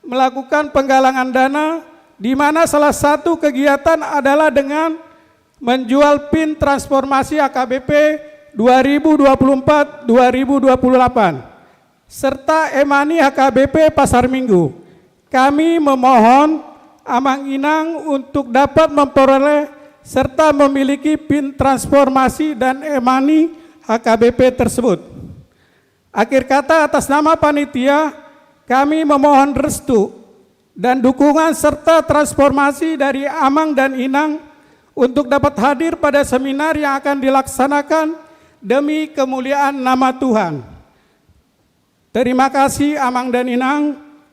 melakukan penggalangan dana, di mana salah satu kegiatan adalah dengan menjual pin transformasi H K B P dua ribu dua puluh empat dua ribu dua puluh delapan, serta e-money H K B P Pasar Minggu. Kami memohon Amang Inang untuk dapat memperoleh serta memiliki pin transformasi dan e-money H K B P tersebut. Akhir kata, atas nama panitia, kami memohon restu dan dukungan serta transformasi dari Amang dan Inang untuk dapat hadir pada seminar yang akan dilaksanakan demi kemuliaan nama Tuhan. Terima kasih, Amang dan Inang.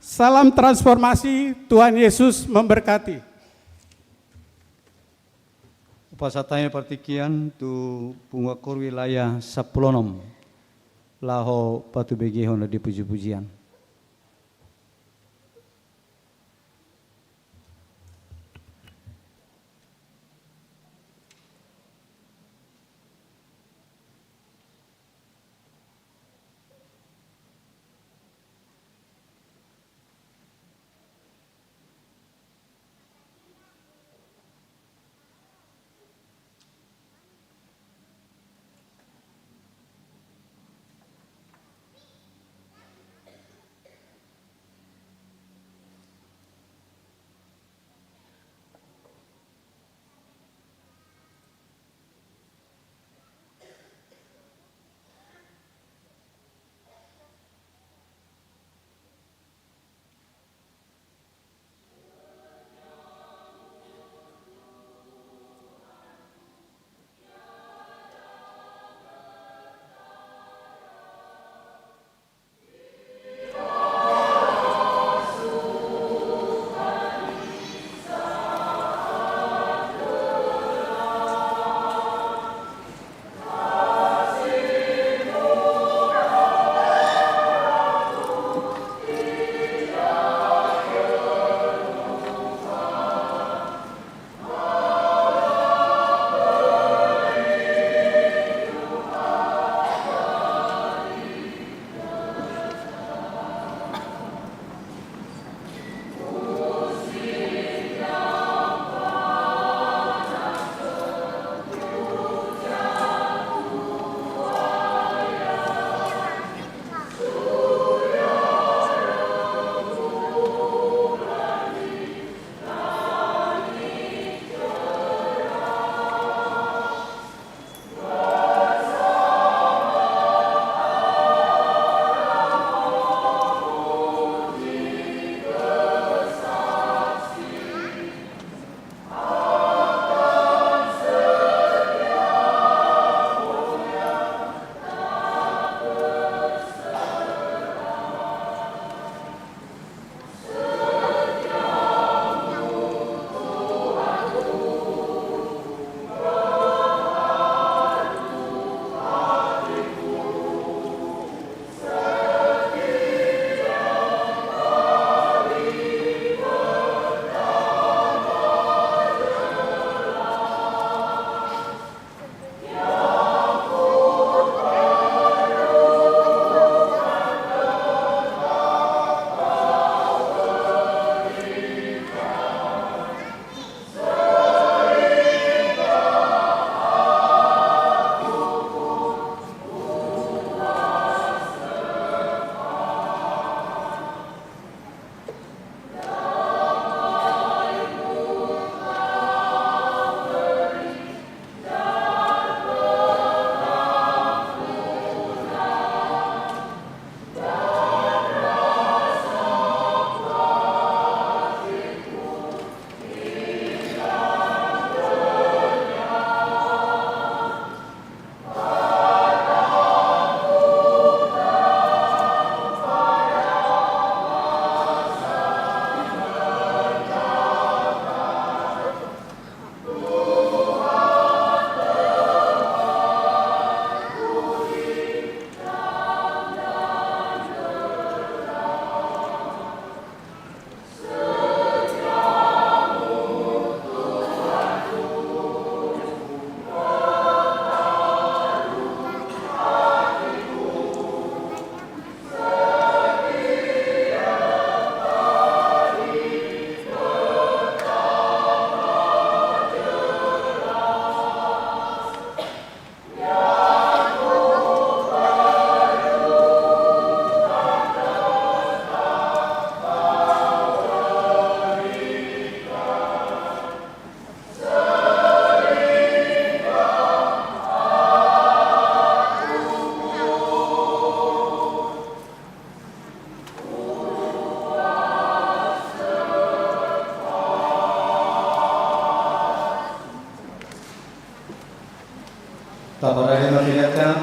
Salam transformasi, Tuhan Yesus memberkati. Hupasahat hami partingkian tu punguan koor wilayah sampulu onom laho patubegehon di puji-pujian.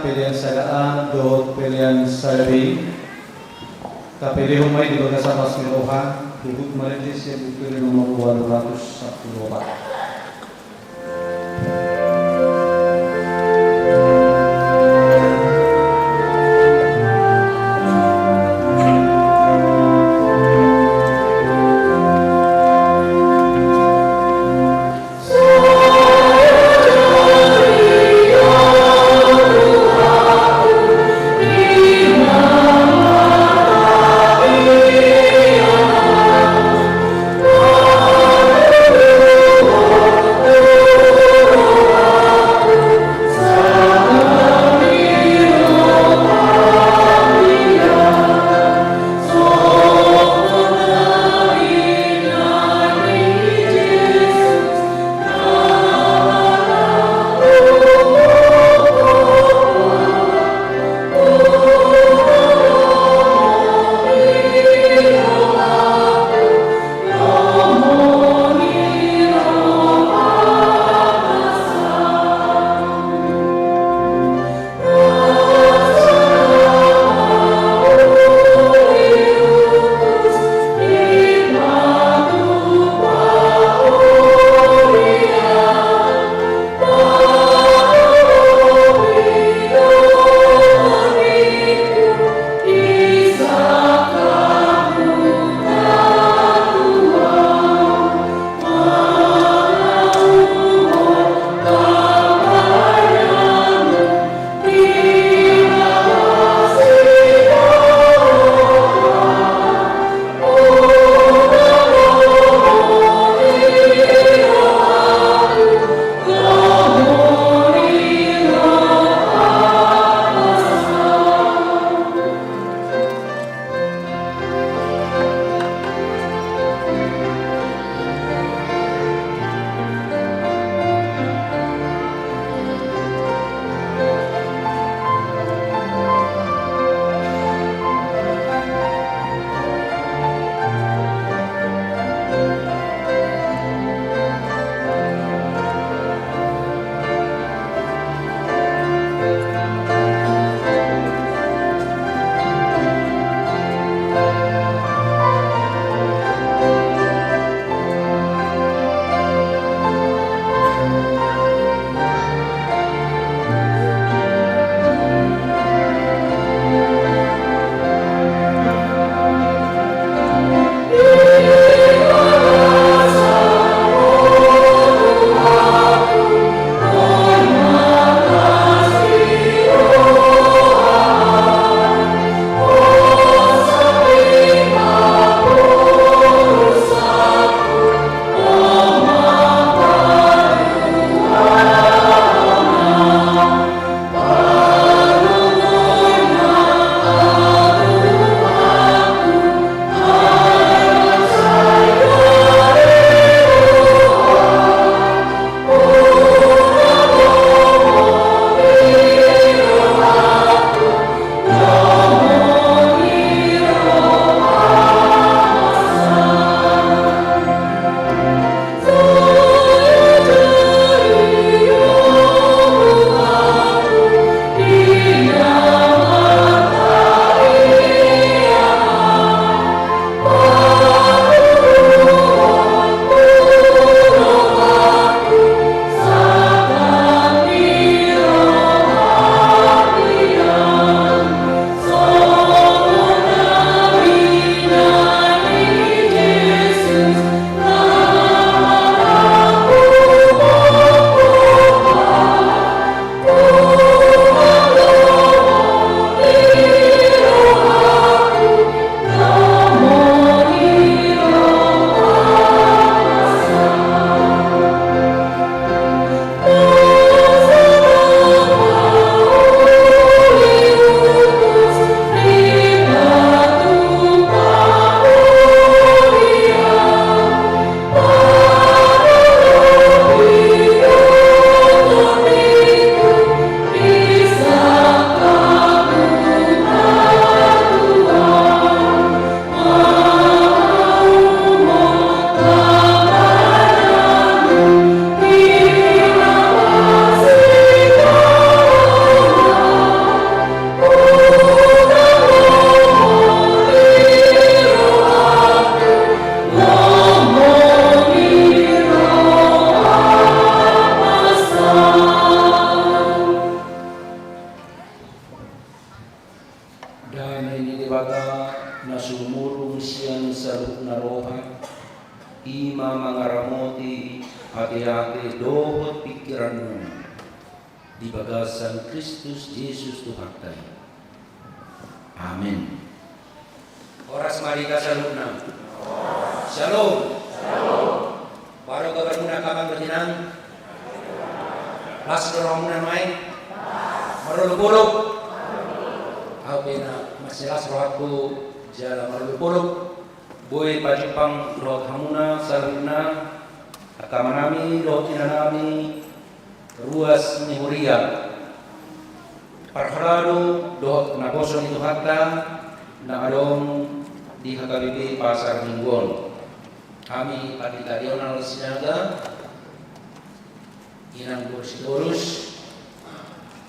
Pelean sada A dohot pelean sada B. Tapelehon ma i di bagasan las ni roha, huhut marende sian buku nomor ualu ratus sampulu opat. Na sumurung sian saluhutna roha, i ma mangaramoti ateate dohot pingkiranmuna di bagasan Kristus Jesus Tuhanta i. Amen. Horas ma di hita saluhutna. Shalom. Baru kabarmuna, amang dohot inang? Las do rohamuna nuaeng? Marolopolop? Au pe na masih las rohangku jala marolopolop. Boi pajumpang dohot hamuna saluhutna, angka amanami dohot inanami, ruas ni huria. Parhalado dohot naposo ni Tuhanta na adong di H K B P Pasar Minggu on. Hami Pandita Lionel Sinaga, Inang Boru Sitorus,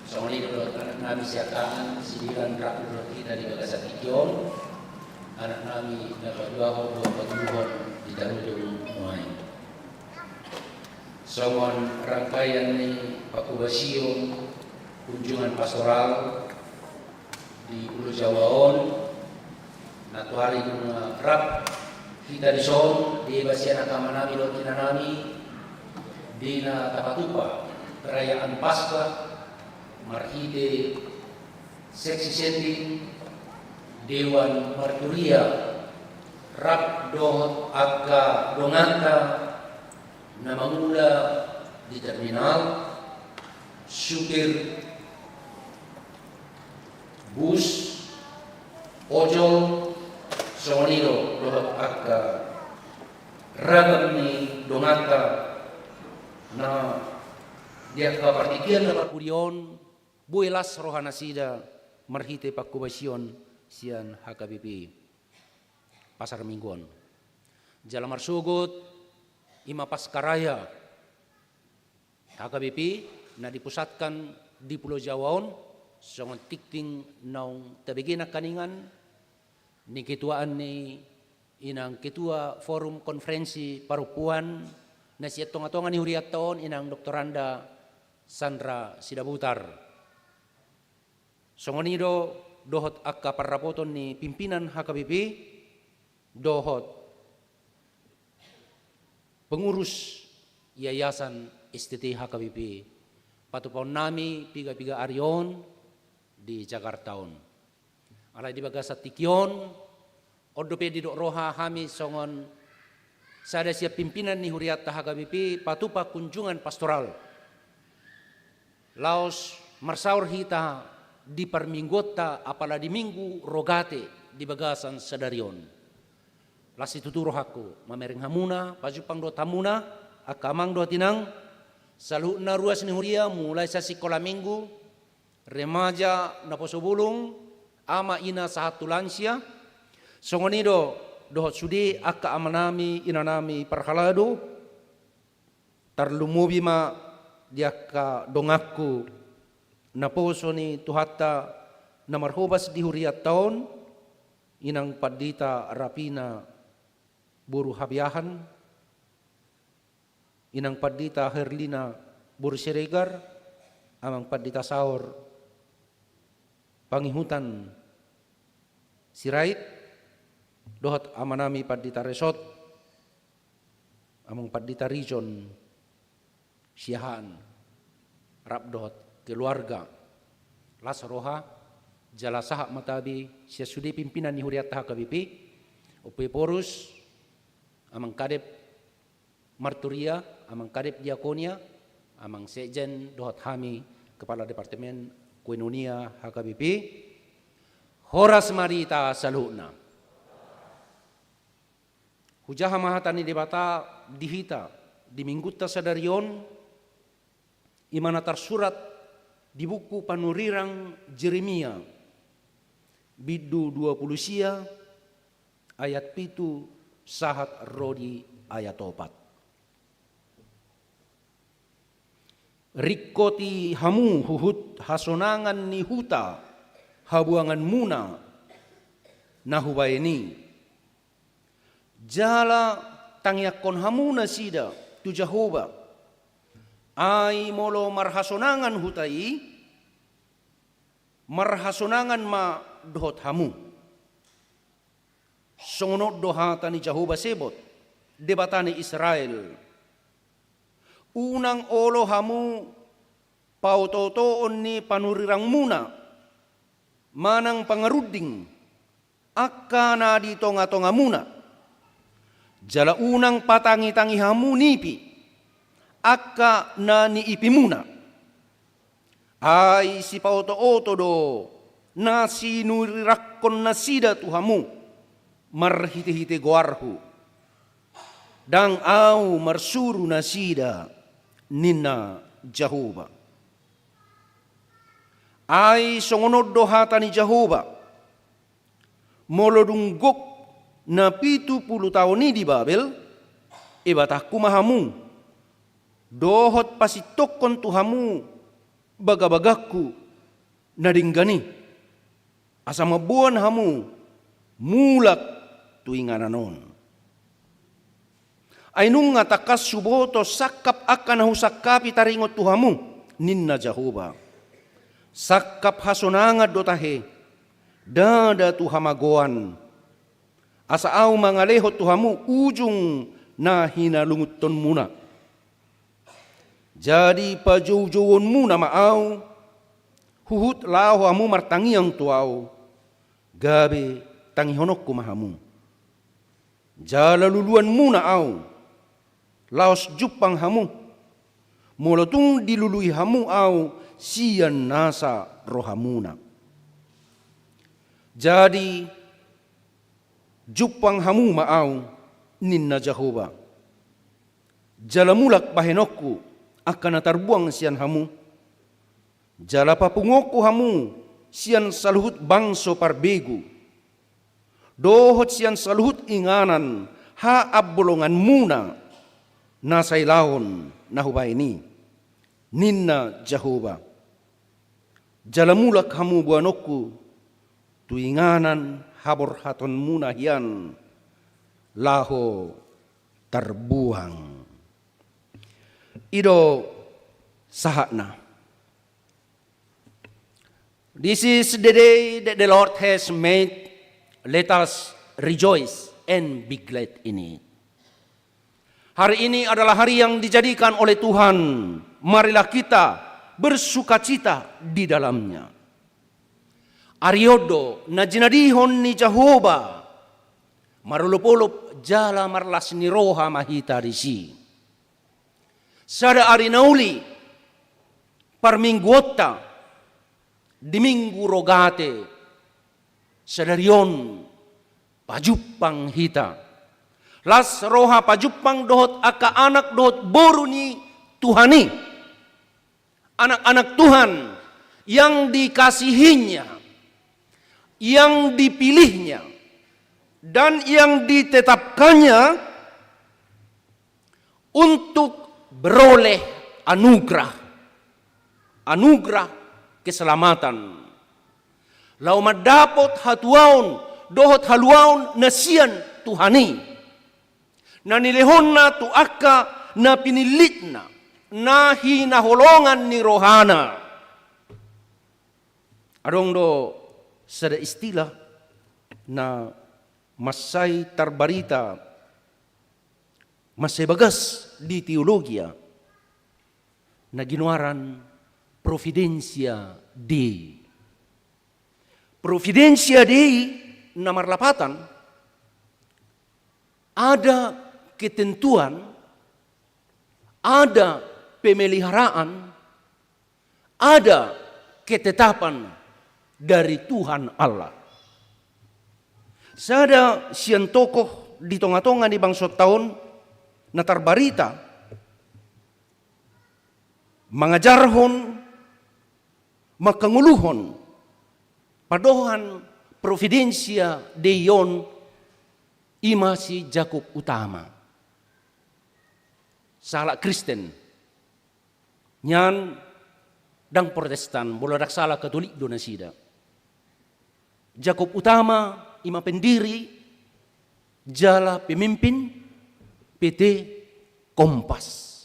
songon i dohot anaknami siangkangan, Sidilan, rap dohot hita di bagasan tingki on, anaknami na paduahon dohot patoluhon di Tarujung nuaeng. Songon rangkaian ni pangkobasion kunjungan pastoral di Pulo Jawa on, na tuari nunga rap hita dison, dibahen angka amanami dohot inanami, di na tapatupa perayaan Paskah marhite seksi sending, dewan marturia, rap dohot angka donganta na mangula di terminal, supir bus, ojol, songon i do dohot angka ragam ni donganta na di angka partingkian na parpudi on, boi las rohanasida marhite pangkobasion sian H K B P Pasar Minggu on. Jala marsogot i ma Paskaraya H K B P na dipusatkan di Pulo Jawa on, songon tingting naung tabege nangkaningan, di ketuaan ni inang ketua Forum Konferensi Parompuan na sian tongatonga ni hurianta on, inang doktoranda Sandra Sidabutar. Songon i do dohot angka parrapoton ni pimpinan H K B P dohot pengurus Yayasan S T T H K B P, patupaonnami piga-piga ari on di Jakarta on. Alai di bagasan tingki on, on dope didok roha hami songon sada sian pimpinan ni hurianta H K B P patupa kunjungan pastoral, laos marsaor hita di parmingguonta, apala di Minggu Rogate di bagasan sadari on. Las situtu rohangku mamereng hamuna, pajumpang dohot hamuna, angka amang dohot inang, saluhutna ruas ni huria, mulai sian sikola minggu, remaja, naposo bulung, ama ina sahat tu lansia, songon i do dohot sude angka amanami inanami parhalado, tarlumobi ma di angka donganku naposo ni Tuhanta na marhobas di hurianta on, inang pandita Rapina boru Habiahan, inang pandita Herlina boru Siregar, amang pandita saor Pangihutan Sirait, dohot amanami pandita Resot, amang pandita Rijon Siahaan, rap dohot keluarga. Las roha jala sahat ma tabi sian sude pimpinan ni hurianta H K B P, Ompu Ephorus, amang kadep marturia, amang kadep diakonia, amang sekjen dohot hami kepala departemen koinonia H K B P. Horas ma di hita saluhutna. Hujaha ma hata ni Debata di hita di minggunta sadari on, i ma na tarsurat di buku panurirang Jeremia, bindu dua pulu sia, ayat pitu sahat ro di ayat opat. Ringkoti hamu huhut hasonangan ni huta habuanganmuna na hubahen i, jala tangiangkon hamu nasida tu Jahowa. Ai molo marhasonangan huta i, marhasonangan ma dohot hamu. Songon on do hata ni Jahowa Sebot, Debata ni Israel: Unang olo hamu paotootoon ni panurirangmuna manang pangarunding angka na di tongatongamuna, jala unang patangitangi hamu nipi angka na niipimuna. Ai sipaotooto do na sinurirangkon nasida tu hamu marhitehite goarhu. Ndang Ahu marsuru nasida, ninna Jahowa. Ai songon on do hata ni Jahowa: Molo dung gok na pitu pulu taon i di Babel, ebatangku ma hamu, dohot pasintongkon tu hamu bagabagangku na denggan i, asa mamboan hamu mulak tu inganan on. Ai nunga tangkas huboto sangkap angka na husangkapi taringot tu hamu, ninna Jahowa. Sangkap hasonangan do tahe, ndada tu hamagoan, asa Ahu mangalehon tu hamu ujung na hinalungunhonmuna. Jadi pajoujouonmuna ma Ahu, huhut laho hamu martangiang tu Ahu, gabe tangihononku ma hamu. Jala luluanmuna Ahu, laos jumpang hamu, molo tung dilului hamu Ahu sian nasa rohamuna. Jadi jumpang hamu ma Ahu, ninna Jahowa, jala mulak bahenonku angka na tarbuang sian hamu, jala papunguonku hamu sian saluhut bangso parbegu, dohot sian saluhut inganan haambolonganmuna na sailaon na hubahen i, ninna Jahowa. Jala mulak hamu boanonku tu inganan haborhatonmuna hian laho tarbuang. I do sahatna. This is the day that the Lord has made. Let us rejoice and be glad in it. Hari ini adalah hari yang dijadikan oleh Tuhan. Marilah kita bersukacita di dalamnya. Ari on do na jinadihon ni Jahowa, marolopolop jala marlas ni roha ma hita disi. Sada ari na uli parmingguonta di Minggu Rogate, sadari on pajumpang hita. Las roha pajumpang dohot angka anak dohot boru ni Tuhan i. Anak-anak Tuhan yang dikasihinya, yang dipilihnya, dan yang ditetapkannya untuk beroleh anugerah, anugerah keselamatan. Laho mandapot hatuaon dohot haluaon na sian Tuhan i, na nilehonna tu angka na pinillitna, na hinaholongan ni rohana. Adong do sada istilah na mansai tarbarita, mansai bagas di teologia, na ginoaran Providentia Dei. Providentia Dei na marlapatan, ada ketentuan, ada pemeliharaan, ada ketetapan dari Tuhan Allah. Sada sian tokoh di tongatonga ni bangsonta on na tarbarita, mangajarhon, mangkangoluhon pandohan Providentia Dei on, i ma si Jakob Utama. Sahalak Kristen. Nian ndang Protestan, molo ndang sala Katolik do nasida. Jakob Utama i ma pendiri jala pemimpin P T Kompas,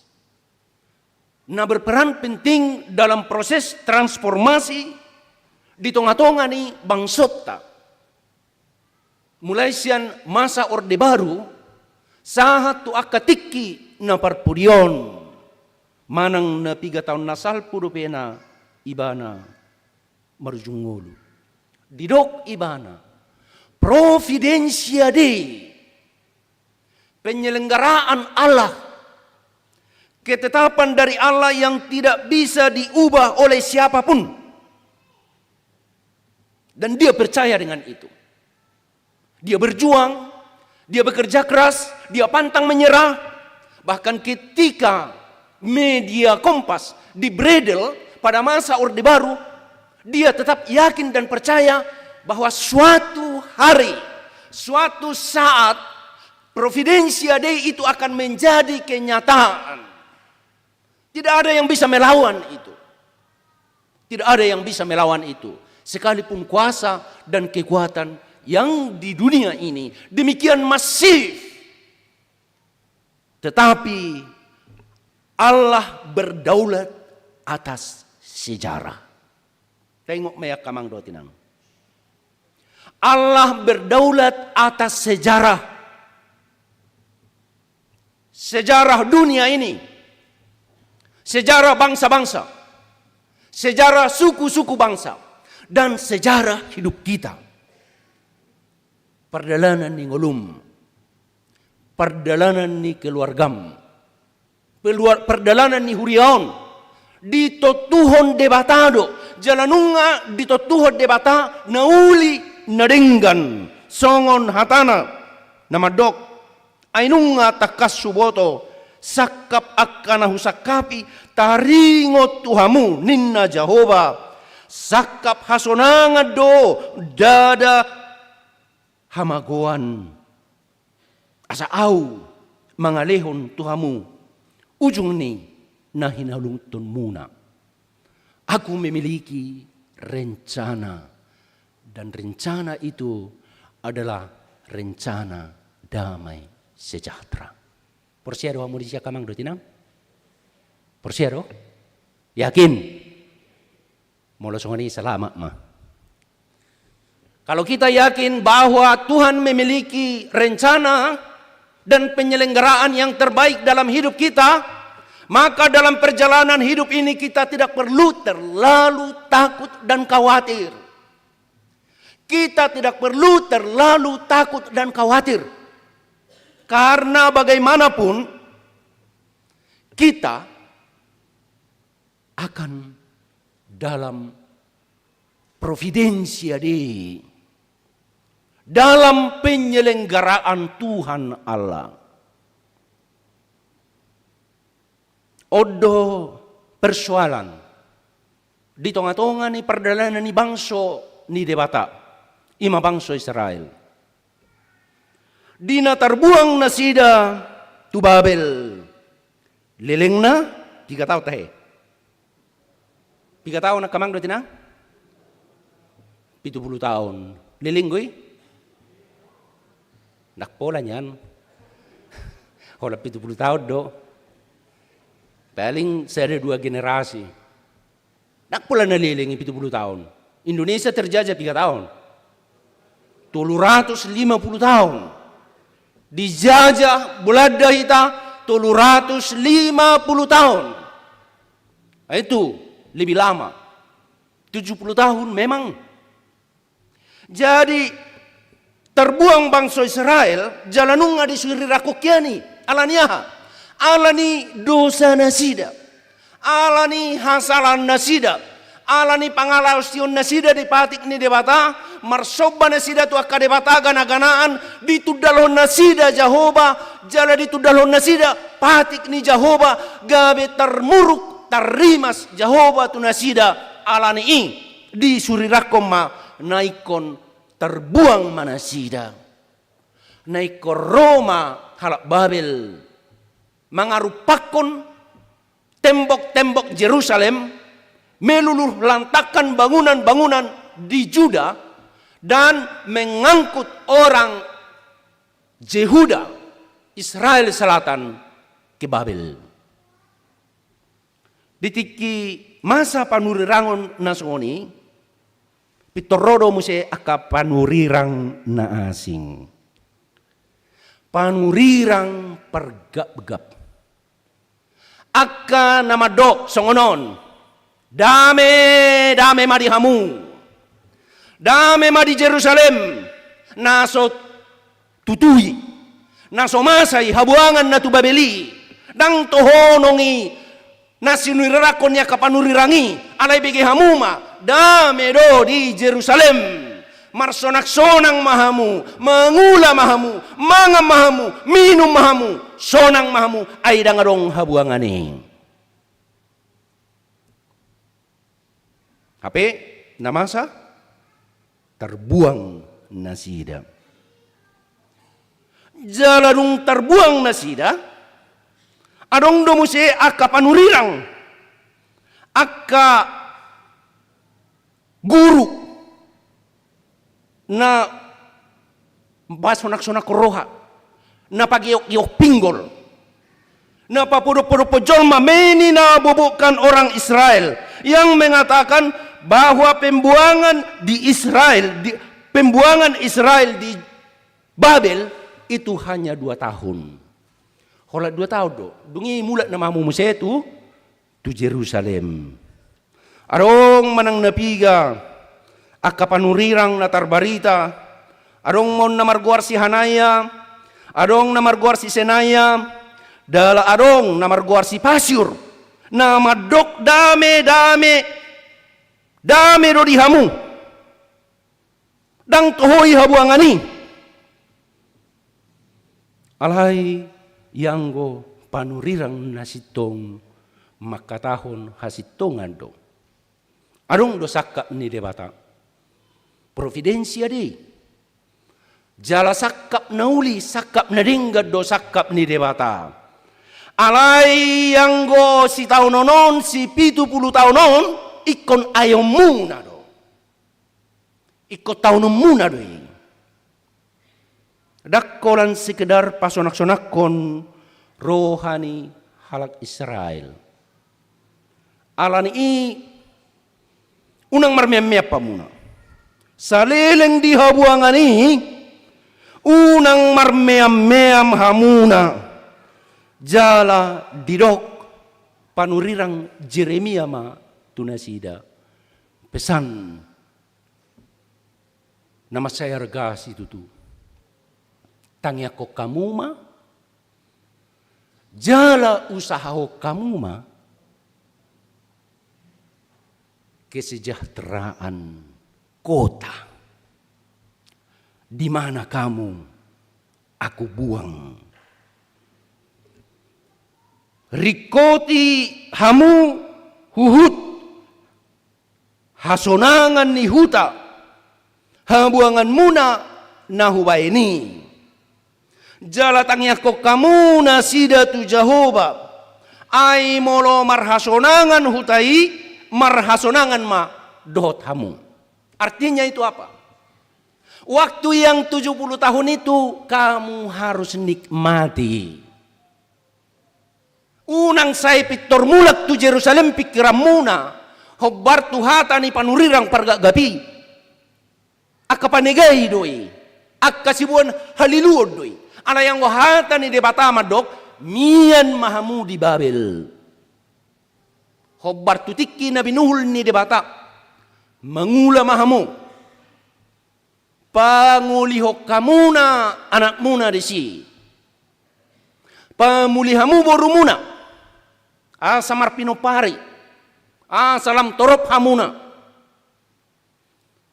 na berperan penting dalam proses transformasi di tongatonga ni bangsonta. mulai sian masa Orde Baru sahat tu angka tingki na parpudi on, manang na piga taon na salpu dope na ibana marujung ngolu. Didok ibana, Providentia Dei, penyelenggaraan Allah, ketetapan dari Allah yang tidak bisa diubah oleh siapapun. Dan dia percaya dengan itu. Dia berjuang, dia bekerja keras, dia pantang menyerah. Bahkan ketika media Kompas di-bredel pada masa Orde Baru, dia tetap yakin dan percaya bahwa suatu hari, suatu saat, Providentia Dei itu akan menjadi kenyataan. Tidak ada yang bisa melawan itu. Tidak ada yang bisa melawan itu. Sekalipun kuasa dan kekuatan yang di dunia ini demikian masif, tetapi Allah berdaulat atas sejarah. Tengok ma i, angka amang dohot inang. Allah berdaulat atas sejarah. Sejarah dunia ini, sejarah bangsa-bangsa, sejarah suku-suku bangsa, dan sejarah hidup kita. Pardalanan ni ngolum, pardalanan ni keluargam, peluar-, pardalanan ni huria on, ditontuhon Debata do, jala nunga ditontuhon Debata na uli na denggan, songon hatana na mandok, Ai nunga tangkas huboto, sangkap angka na husangkapi, taringot tu hamu, ninna Jahowa, sangkap hasonangan do, ndada hamagoan. Asa ahu mangalehon tu hamu ujung ni na hinalungunmuna. Aku memiliki rencana, dan rencana itu adalah rencana damai sejahtera. Porsea do hamu disi, angka amang dohot inang? Porsea do? Yakin? Molo songon i, selamat ma. Kalau kita yakin bahwa Tuhan memiliki rencana dan penyelenggaraan yang terbaik dalam hidup kita, maka dalam perjalanan hidup ini kita tidak perlu terlalu takut dan khawatir. Kita tidak perlu terlalu takut dan khawatir. Karena bagaimanapun kita akan dalam providensia Dei, dalam penyelenggaraan Tuhan Allah. On do persoalan di tonga-tonga ni pardalanan ni bangso ni Debata, i ma bangso Israel. Di na tarbuang nasida tu Babel, lelengna piga taon tahe? Piga taon, angka amang dohot inang? Pitu pulu taon. Leleng do i? Ndang pola nian. Holan pitu pulu taon do. Paling sada dua generasi. Ndang pola na leleng i pitu pulu taon. Indonesia terjajah piga taon? Tolu ratus lima pulu taon. Dijajah Belanda hita tolu ratus lima pulu taon. Nah, itu lebih lama. Tujuh puluh tahun memang. Jadi, tarbuang bangso Israel, jala nunga disurirangkon hian i. Ala ni aha? Ala ni dosa nasida. Ala ni hasalahan nasida. Ala ni pangalaosion nasida di patik ni Debata, marsomba nasida tu angka debata gana-ganaan, ditundalhon nasida Jahowa, jala ditundalhon nasida patik ni Jahowa, gabe tarmuruk, tarrimas Jahowa tu nasida. Ala ni i, disurirangkon ma, na ingkon tarbuang ma nasida. Na ingkon ro ma halak Babel mangarumpakkon tembok-tembok Jerusalem, meluluhlantakkan bangunan-bangunan di Juda, dan mengangkut orang Jehuda, Israel Selatan, ke Babel. Di tingki masa panurirangon na songon i, Pintor ro do muse angka panurirang na asing. Panurirang pargapgap. Angka na mandok songon on: Dame, dame ma di hamu. Dame ma di Jerusalem, na so tutui, na so masa i habuangan na tu Babel i. Ndang toho nunga i na sinurirangkon ni angka panurirang i, alai bege hamu ma, dame do di Jerusalem. Marsonaksonang ma hamu, mangula ma hamu, mangan ma hamu, minum ma hamu, sonang ma hamu, ai ndang adong habuangan i. Hape na masa tarbuang nasida. Jala dung tarbuang nasida, adong do muse angka panurirang, angka guru na pasonaksonangkon roha, na pagiokgiok pinggol, na papodopodophon jolma, meninabobokan orang Israel, yang mengatakan bahwa pembuangan di Israel, di, pembuangan Israel di Babel itu hanya dua tahun. Holan dua tahun do. Dung i mulak nama hamu muse tu tu Jerusalem. Adong manang na piga angka panurirang na tarbarita, adong ma on na margoar si Hanaya, adong na margoar si Senaya, jala adong na margoar si Pasyur, na mandok: Dame, dame, dame do di hamu. Ndang toho i habuangan i. Alai ianggo panurirang na sintong mangkatahon hasintongan do. Adong do sangkap ni Debata. Providensia do i. Jala sangkap na uli, sangkap na denggan do sangkap ni Debata. Alai ianggo sitaonon on, sipitu pulu taon on, ingkon aeonmuna do. Ingkon taononmuna do i. Ndang holan sekedar pasonaksonangkon roha ni halak Israel. Alani i unang marmeammeam hamuna. Saleleng di habuangan i unang marmeammeam hamuna. Jala didok panurirang Jeremia ma tu nasida: Pesan na mansai arga situtu. Tangiangkon hamu ma, jala usahahon hamu ma kesejahteraan kota di mana kamu aku buang. Ringkoti hamu huhut hasonangan ni huta habuanganmuna na hubaen i. Jala tangiangkon hamu nasida tu Jahowa, ai molo marhasonangan huta i, marhasonangan ma dohot hamu. Artinya itu apa? Waktu yang tujuh puluh tahun itu kamu harus nikmati. Unang sai pintor mulak tu Jerusalem pingkiranmuna, hombar tu hata ni panurirang pargapgap i. Angka panegai do i, angka siboan haliluon do i. Alai anggo hata ni Debata mandok: Mian ma hamu di Babel. Hombar tu tingki na binuhul ni Debata, mangula ma hamu. Pangolihon hamuna anakmuna disi. Pamuli hamu borumuna, asa marpinompari, asa lam torop hamuna.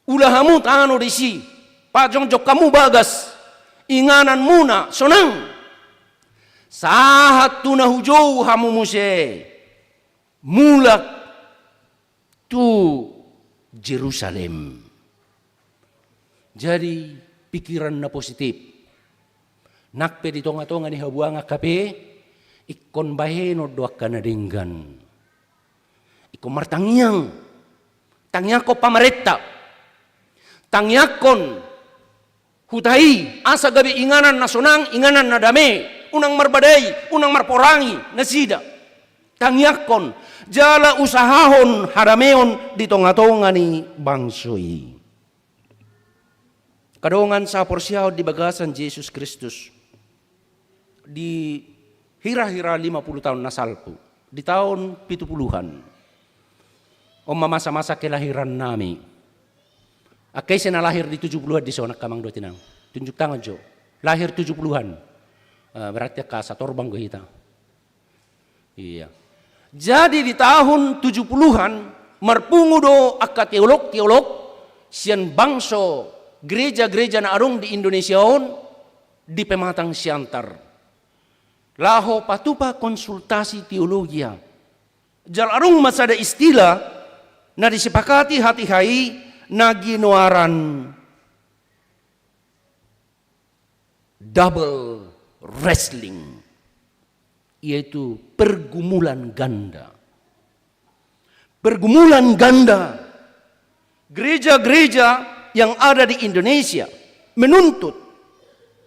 Ula hamu tano disi, pajongjong hamu bagas, ingananmuna sonang. Sahat tu na hujou hamu muse mulak tu Jerusalem. Jadi, pikiran na positif. Nang pe di tongatonga ni habuangan hape, ingkon bahenon do angka na denggan. Ingkon martangiang. Tangiangkon pamarenta. Tangiangkon huta i, asa gabe inganan na sonang, inganan na dame, unang marbadai, unang marporangi nasida. Tangiangkon, jala usahahon hadameon di tongatonga ni bangso i. Angka dongan sahaporseaon di bagasan Jesus Kristus, di hira-hira lima puluh taon na salpu, di taon pitu puluhan, on ma masa-masa kelahiran nami. Angka ise na lahir di tujuh puluhan di son, angka amang dohot inang, tunjuk tangan jo. Lahir tujuh puluhan. Eh, berarti angka satorbang do hita. Iya. Jadi di tahun tujuh puluhan, marpungu do angka teolog-teolog sian bangso, gereja-gereja na adong di Indonesia on, di Pematang Siantar, laho patupa konsultasi teologia. Jala adong ma sada istilah na disepakati hatiha i, na ginoaran double wrestling, yaitu pergumulan ganda. Pergumulan ganda. Gereja-gereja yang ada di Indonesia menuntut,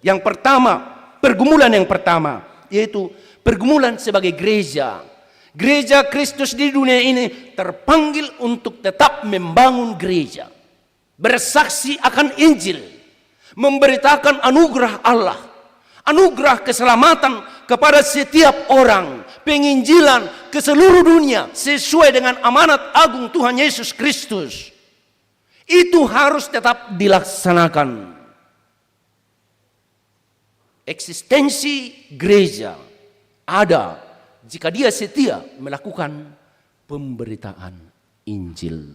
yang pertama, pergumulan yang pertama, yaitu pergumulan sebagai gereja. Gereja Kristus di dunia ini terpanggil untuk tetap membangun gereja, bersaksi akan Injil, memberitakan anugerah Allah, anugerah keselamatan kepada setiap orang, penginjilan ke seluruh dunia sesuai dengan amanat agung Tuhan Yesus Kristus. Itu harus tetap dilaksanakan. Eksistensi gereja ada jika dia setia melakukan pemberitaan Injil.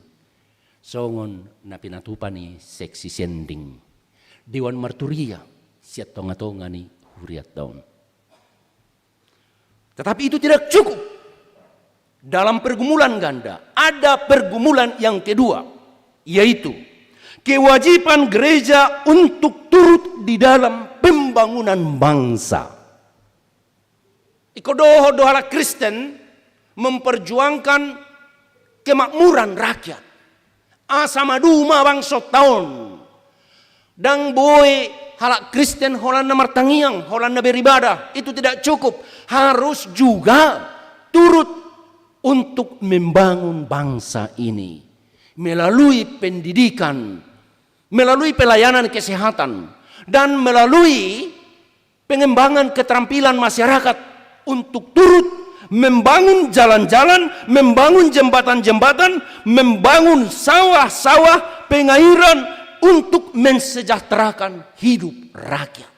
Songon na pinatupa ni Seksi Sending, dewan marturia sian tonga-tonga ni hurianta on. Tetapi itu tidak cukup. Dalam pergumulan ganda, ada pergumulan yang kedua, yaitu kewajiban gereja untuk turut di dalam pembangunan bangsa. Ingkon dohot do halak Kristen memperjuangkan kemakmuran rakyat. Asa maduma bangsonta on. Ndang boi halak Kristen holan na martangiang, holan na beribadah, itu tidak cukup. Harus juga turut untuk membangun bangsa ini melalui pendidikan, melalui pelayanan kesehatan, dan melalui pengembangan keterampilan masyarakat untuk turut membangun jalan-jalan, membangun jembatan-jembatan, membangun sawah-sawah pengairan untuk mensejahterakan hidup rakyat.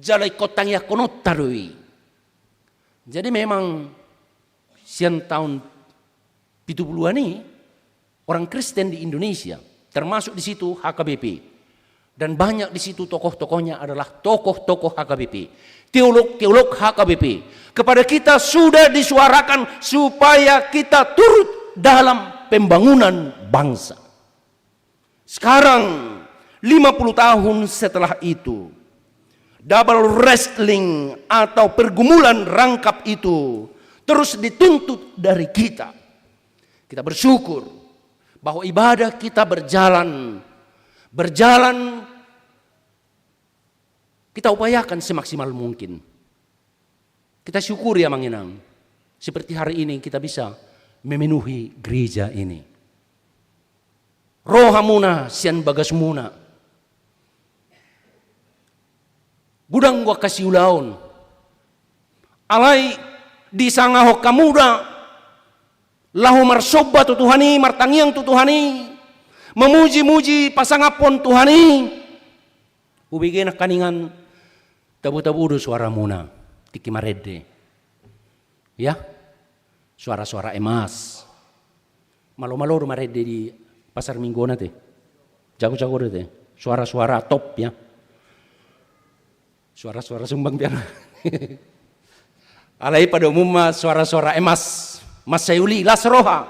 Jala ingkon tangiangkononta do i. Jadi memang sian tahun pitu puluhan i, orang Kristen di Indonesia, termasuk di situ H K B P. Dan banyak di situ tokoh-tokohnya adalah tokoh-tokoh H K B P, teolog-teolog H K B P. Kepada kita sudah disuarakan supaya kita turut dalam pembangunan bangsa. Sekarang, lima puluh tahun setelah itu, double wrestling atau pergumulan rangkap itu terus dituntut dari kita. Kita bersyukur bahwa ibadah kita berjalan, berjalan, kita upayakan semaksimal mungkin. Kita syukuri, amang inang, seperti hari ini kita bisa memenuhi gereja ini. Ro hamuna sian bagasmuna. Godang do angka siulaon. Alai disangahon hamu da laho marsomba tu Tuhan i, martangiang tu Tuhan i, mamuji-muji pasangaphon Tuhan i. Hubege nangkiningan tabo-tabo do suaramuna tingki marende. Ya, suara-suara emas. Malo-malo do marende di pasar Minggu on ate. Jago-jago do ate. Suara-suara top ya. Suara-suara sumbang pian. Alai pada umumna suara-suara emas. Mansai uli, las roha.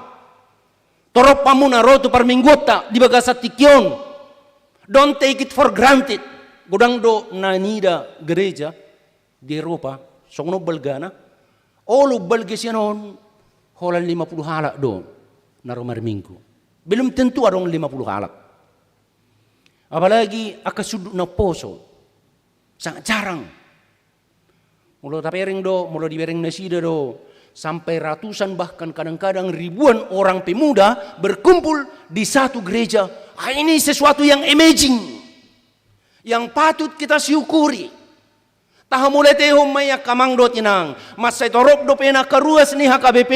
Torop hamuna ro tu parmingguonta di bagasan tingki on. Don't take it for granted. Godang do na nida gereja di Eropa, songon on balgana. Olo balga sian on, holan lima puluh halak do na ro marminggu. Belum tentu adong lima puluh halak. Apalagi angka sundut na umposo. Sangat jarang. Molo tabereng do, molo dibereng nasida do, sampai ratusan bahkan kadang-kadang ribuan orang pemuda berkumpul di satu gereja. Ah, ini sesuatu yang amazing. Yang patut kita syukuri. Tahamauliatehon ma i angka amang dohot inang. Mansai torop dope angka ruas ni H K B P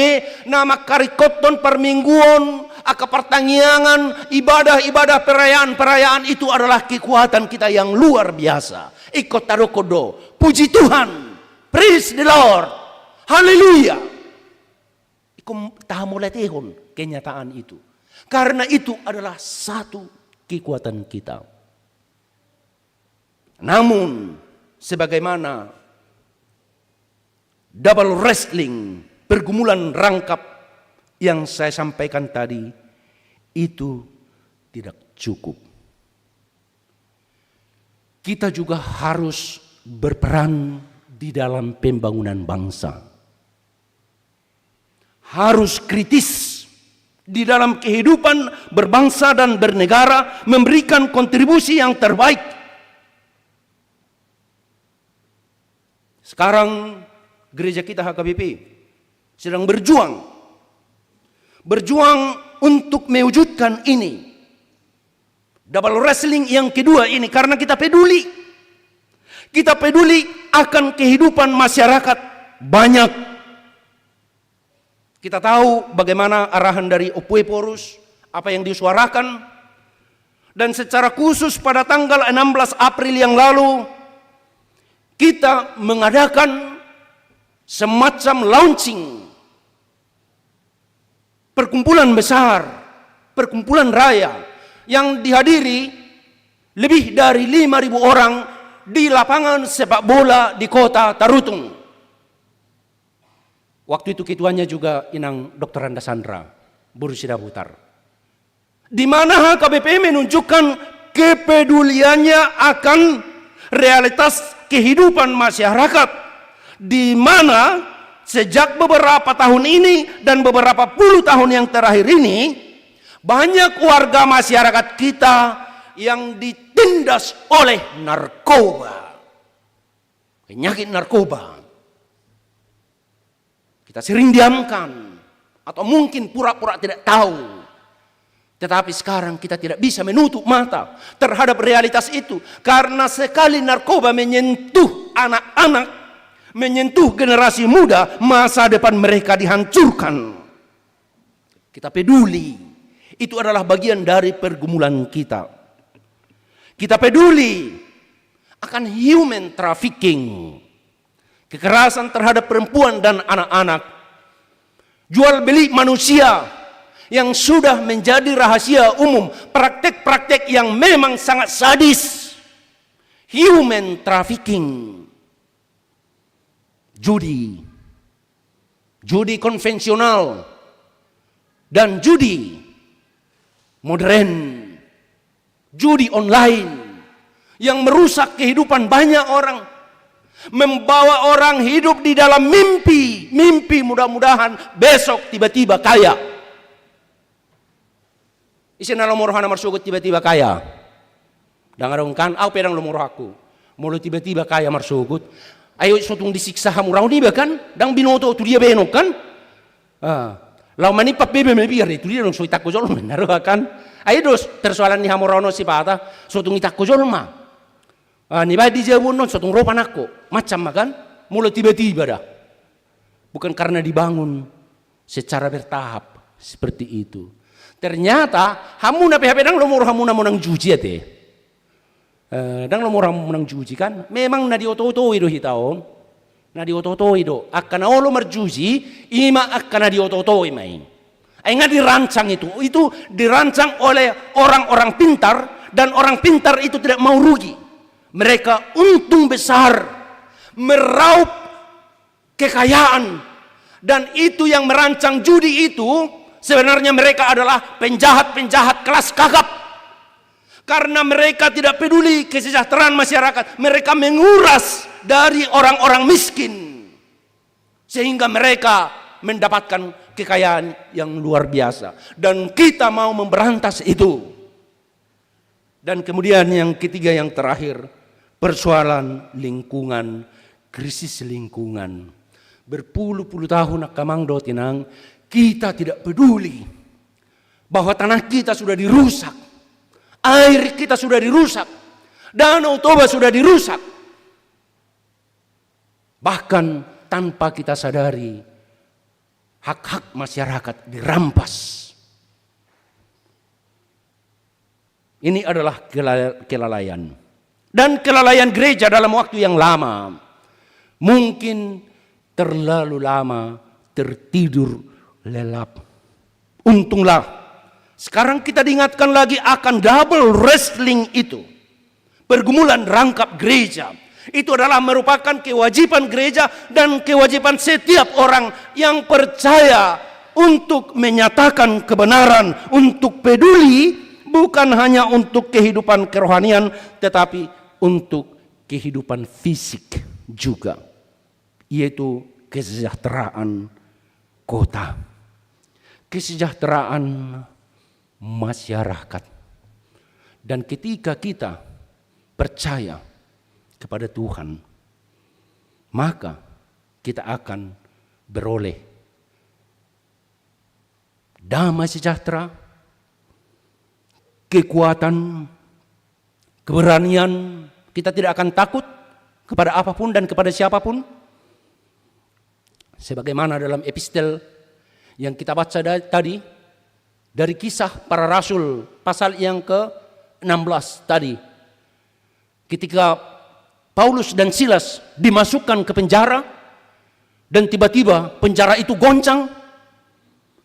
na mangkaringkothon parmingguon, angka partangiangan, ibadah-ibadah, perayaan-perayaan, itu adalah kekuatan kita yang luar biasa. Ingkon tadokkon do, puji Tuhan, praise the Lord, haleluya. Ingkon tahamauliatehon kenyataan itu. Karena itu adalah satu kekuatan kita. Namun, sebagaimana double wrestling, pergumulan rangkap yang saya sampaikan tadi, itu tidak cukup. Kita juga harus berperan di dalam pembangunan bangsa. Harus kritis di dalam kehidupan berbangsa dan bernegara, memberikan kontribusi yang terbaik. Sekarang gereja kita H K B P sedang berjuang. Berjuang untuk mewujudkan ini. Double wrestling yang kedua ini, karena kita peduli. Kita peduli akan kehidupan masyarakat banyak. Kita tahu bagaimana arahan dari Ompu Ephorus, apa yang disuarakan. Dan secara khusus pada tanggal enam belas April yang lalu, kita mengadakan semacam launching perkumpulan besar, perkumpulan raya yang dihadiri lebih dari lima ribu orang di lapangan sepak bola di kota Tarutung. Waktu itu ketuanya juga Inang Doktor Anda Sandra, boru Sidabutar. Di mana H K B P menunjukkan kepeduliannya akan realitas kehidupan masyarakat, di mana sejak beberapa tahun ini dan beberapa puluh tahun yang terakhir ini, banyak warga masyarakat kita yang ditindas oleh narkoba. Penyakit narkoba. Kita sering diamkan, atau mungkin pura-pura tidak tahu. Tetapi sekarang kita tidak bisa menutup mata terhadap realitas itu. Karena sekali narkoba menyentuh anak-anak, menyentuh generasi muda, masa depan mereka dihancurkan. Kita peduli. Itu adalah bagian dari pergumulan kita. Kita peduli akan human trafficking. Kekerasan terhadap perempuan dan anak-anak. Jual beli manusia yang sudah menjadi rahasia umum. Praktek-praktek yang memang sangat sadis. Human trafficking. Judi. Judi konvensional. Dan judi modern. Judi online yang merusak kehidupan banyak orang, membawa orang hidup di dalam mimpi, mimpi mudah-mudahan besok tiba-tiba kaya. Ise na lomo rohana marsogot tiba-tiba kaya? Ndang adong kan, au pe ndang lomo rohangku. Molo tiba-tiba kaya marsogot, ai so tung disiksa hamu raon iba kan, ndang binoto tu dia be annon kan? Ah, laho manimpat be iba mabiar, tu dia annon so itangko jolma na roha kan. Ai dos persoalan ni hamoraon on sipata, so tung itangko jolma. Ah, nibaen di jabu annon so tung ro panangko, macam ma kan? Molo tiba-tiba da. Bukan karena dibangun secara bertahap seperti itu. Ternyata hamu na pe hape ndang lomo rohamuna monang juji ate. Eh, ndang lomo rohamuna monang juji kan? Memang na dioto-otoi do hita on. Na dioto-otoi do. Angka na olo marjuji, ima angka na dioto-otoi ma i. Ai nga dirancang itu. Itu dirancang oleh orang-orang pintar, dan orang pintar itu tidak mau rugi. Mereka untung besar, meraup kekayaan. Dan itu yang merancang judi itu, sebenarnya mereka adalah penjahat-penjahat kelas kakap. Karena mereka tidak peduli kesejahteraan masyarakat, mereka menguras dari orang-orang miskin. Sehingga mereka mendapatkan kekayaan yang luar biasa. Dan kita mau memberantas itu. Dan kemudian yang ketiga, yang terakhir, persoalan lingkungan, krisis lingkungan. Berpuluh-puluh tahun angka amang dohot inang, kita tidak peduli bahwa tanah kita sudah dirusak, air kita sudah dirusak, Danau Toba sudah dirusak. Bahkan tanpa kita sadari, hak-hak masyarakat dirampas. Ini adalah kela-, kelalaian. Dan kelalaian gereja dalam waktu yang lama. Mungkin terlalu lama tertidur lelap. Untunglah, sekarang kita diingatkan lagi akan double wrestling itu. Pergumulan rangkap gereja. Itu adalah merupakan kewajiban gereja dan kewajiban setiap orang yang percaya untuk menyatakan kebenaran, untuk peduli, bukan hanya untuk kehidupan kerohanian, tetapi untuk kehidupan fisik juga, yaitu kesejahteraan kota, kesejahteraan masyarakat. Dan ketika kita percaya kepada Tuhan, maka kita akan beroleh damai sejahtera, kekuatan, keberanian. Kita tidak akan takut kepada apapun dan kepada siapapun. Sebagaimana dalam epistel yang kita baca da-, tadi, dari Kisah Para Rasul pasal yang ke enam belas tadi. Ketika Paulus dan Silas dimasukkan ke penjara, dan tiba-tiba penjara itu goncang,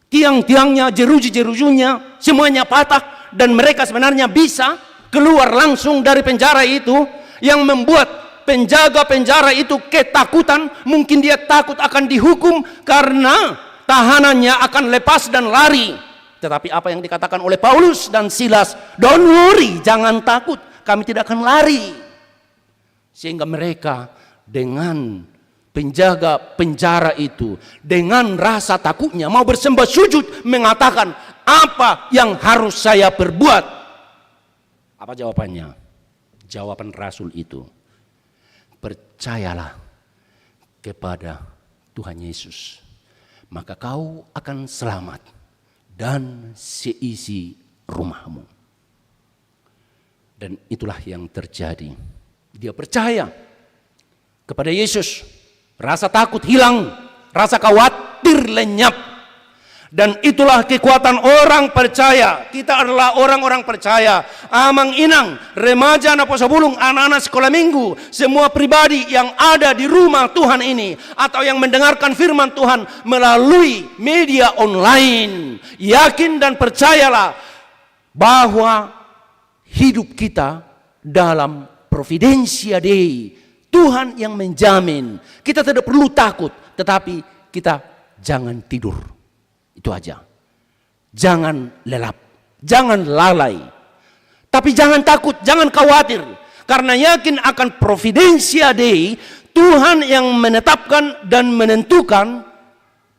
tiang-tiangnya, jeruji-jerujinya, semuanya patah, dan mereka sebenarnya bisa keluar langsung dari penjara itu. Yang membuat penjaga penjara itu ketakutan, mungkin dia takut akan dihukum karena tahanannya akan lepas dan lari. Tetapi apa yang dikatakan oleh Paulus dan Silas? "Don't worry, jangan takut, kami tidak akan lari." Sehingga mereka dengan penjaga penjara itu, dengan rasa takutnya, mau bersembah sujud, mengatakan, "Apa yang harus saya perbuat?" Apa jawabannya? Jawaban rasul itu, "Percayalah kepada Tuhan Yesus, maka kau akan selamat dan seisi rumahmu." Dan itulah yang terjadi. Dia percaya kepada Yesus, rasa takut hilang, rasa khawatir lenyap. Dan itulah kekuatan orang percaya. Kita adalah orang-orang percaya. Amang inang, remaja, naposobulung, anak-anak sekolah minggu, semua pribadi yang ada di rumah Tuhan ini, atau yang mendengarkan firman Tuhan melalui media online, yakin dan percayalah bahwa hidup kita dalam providentia Dei. Tuhan yang menjamin. Kita tidak perlu takut, tetapi kita jangan tidur. Itu aja. Jangan lelap, jangan lalai. Tapi jangan takut, jangan khawatir. Karena yakin akan providentia Dei, Tuhan yang menetapkan dan menentukan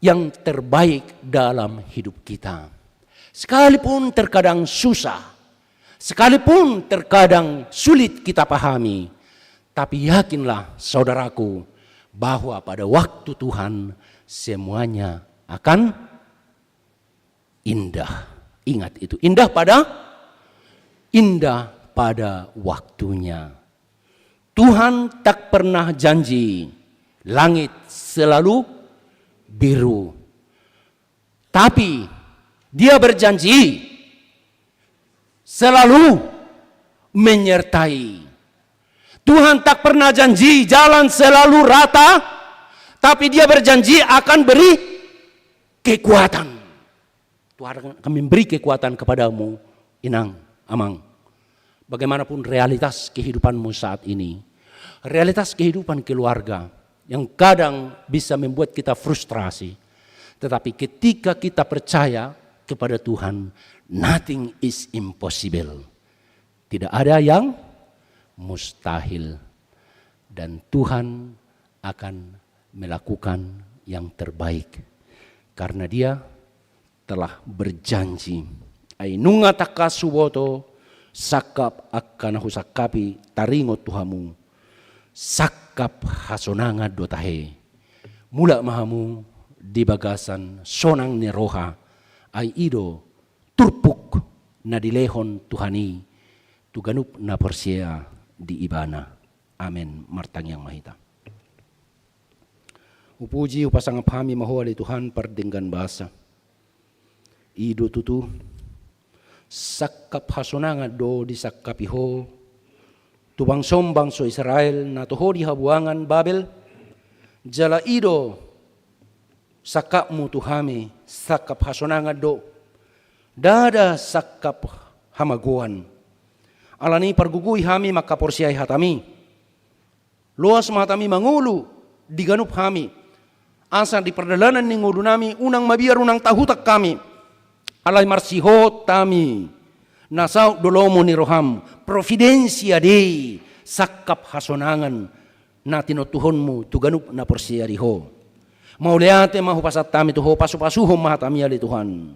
yang terbaik dalam hidup kita. Sekalipun terkadang susah, sekalipun terkadang sulit kita pahami, tapi yakinlah, saudaraku, bahwa pada waktu Tuhan semuanya akan indah. Ingat itu, indah pada, indah pada waktunya. Tuhan tak pernah janji langit selalu biru. Tapi Dia berjanji selalu menyertai. Tuhan tak pernah janji jalan selalu rata, tapi Dia berjanji akan beri kekuatan. Tuhan akan memberi kekuatan kepadamu, inang, amang. Bagaimanapun realitas kehidupanmu saat ini, realitas kehidupan keluarga yang kadang bisa membuat kita frustrasi, tetapi ketika kita percaya kepada Tuhan, nothing is impossible. Tidak ada yang mustahil. Dan Tuhan akan melakukan yang terbaik. Karena Dia telah berjanji. Ai nunga tangkas huboto sangkap angka na husangkapi taringot tu hamu, sangkap hasonangan do tahe. Mulak ma hamu di bagasan sonang ni roha, ai i do turpuk na dilehon Tuhan i tu ganup na porsea di Ibana. Amen. Martangiang ma hita. Hupuji, hupasangap hami ma Ho ale Tuhan pardenggan basa. I do tutu, sangkap hasonangan do disangkapi Ho tu bangsom bangso Israel na toho di habuangan Babel. Jala i do sangkap-Mu tu hami, sangkap hasonangan do, ndada sangkap hamagoan. Alani i pargogoi hami mangkaporseai hata-Mi. Loas ma hata-Mi mangolu di ganup hami, asa di pardalanan ni ngolunami unang mabiar, unang tahutan hami. Alai marsihot hami na saut do lomo ni roham, providentia Dei, sangkap hasonangan na tinontuhon-Mu tu ganup na porsea di Ho. Mauliate ma hupasahat hami tu Ho, pasupasuhon ma hata-Mi ale Tuhan.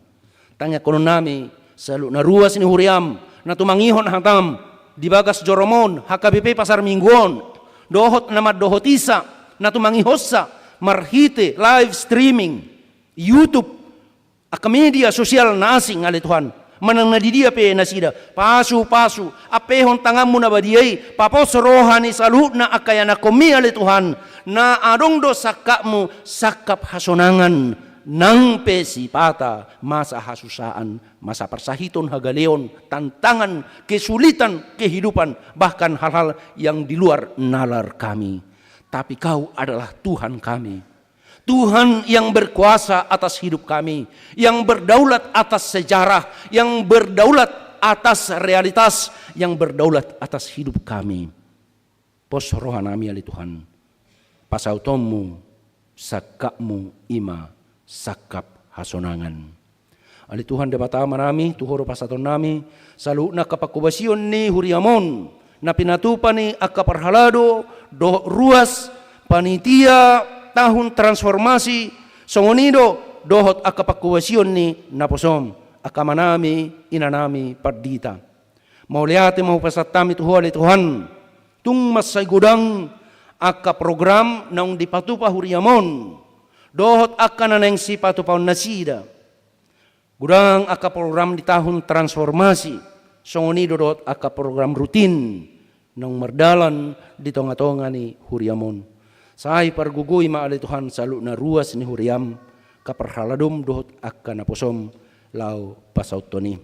Tangiangkononnami saluhut na ruas ni huriam na tumangihon hatam di bagas jorom on, H K B P Pasar Minggu on, dohot na mandohotisa, na tumangihonsa marhite live streaming, YouTube, angka media sosial na asing ale Tuhan, manang na di dia pe nasida, pasupasu, ampehon tangan-Mu na badia i, papos roha ni saluhutna angka ianakhon-Mi ale Tuhan, na adong do sangkap-Mu, sangkap hasonangan, nang pe sipata masa hasusaan, masa parsahiton, hagaleon, tantangan, kesulitan kehidupan, bahkan hal-hal yang di luar nalar kami. Tapi Kau adalah Tuhan kami. Tuhan yang berkuasa atas hidup kami, yang berdaulat atas sejarah, yang berdaulat atas realitas, yang berdaulat atas hidup kami. Pos rohanami ale Tuhan, pasautonmu sangkapmu i ma sangkap hasonangan. Ale Tuhan Debata Amanami, tu Ho do pasahatonnami saluhutna angka pangkobasion ni huriam on, na pinatupa ni angka parhalado dohot ruas panitia tahun transformasi, songon i do dohot angka pangkobasion ni naposom, angka amanami, inanami, pandita. Mauliate ma hupasahat hami tu Ho ale Tuhan, tung mansai godang angka program naung dipatupa huriam on, dohot angka na naeng sipatupaon nasida. Godang angka program di tahun transformasi, songon i do dohot angka program rutin naung mardalan di tongatonga ni huriam on. Sai pargogoi ma ale Tuhan saluhutna ruas ni huriam, angka parhaladom dohot angka naposom laho pasauthon i.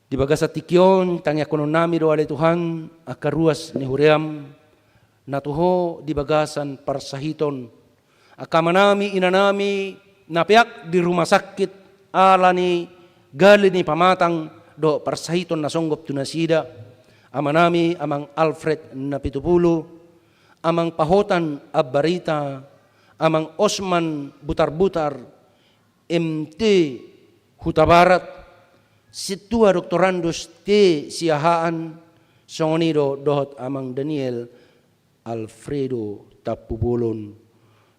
Di bagasan tingki on, tangiangkononnami do ale Tuhan, angka ruas ni huriam, na tu Ho di bagasan parsahiton, angka amanami, inanami, na peak di rumah sakit, ala ni gale ni pamatang, dohot parsahiton na songgop tu nasida, amanami, Amang Alfred Napitupulu, Amang Pahotan Ambarita, Amang Osman Butarbutar, M T Hutabarat, Sintua Doktorandus T Siahaan, songon i do dohot Amang Daniel Alfredo Tampubolon.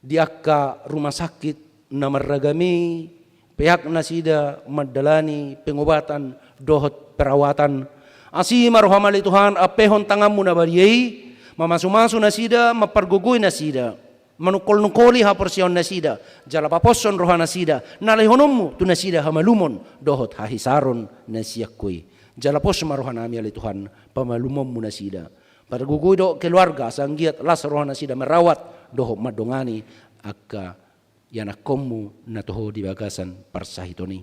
Di angka rumah sakit na marragam i, peak nasida mandalani pengobatan dohot perawatan. Asi ma roham ale Tuhan, ampehon tanganmu na badia i, mamasumasu nasida, mampargogoi nasida. Manungkolnungkoli haporseaon nasida, jala paposhon roha nasida, na lehononmu tu nasida hamalumon dohot hahisaron na sian Ho i. Jala pos ma rohanami ale Tuhan, pamalumonmu nasida. Pargogoi dohot keluarga, asa anggiat las roha nasida merawat dohot mandongani angka ianakhonmu na tu Ho di bagasan parsahiton i.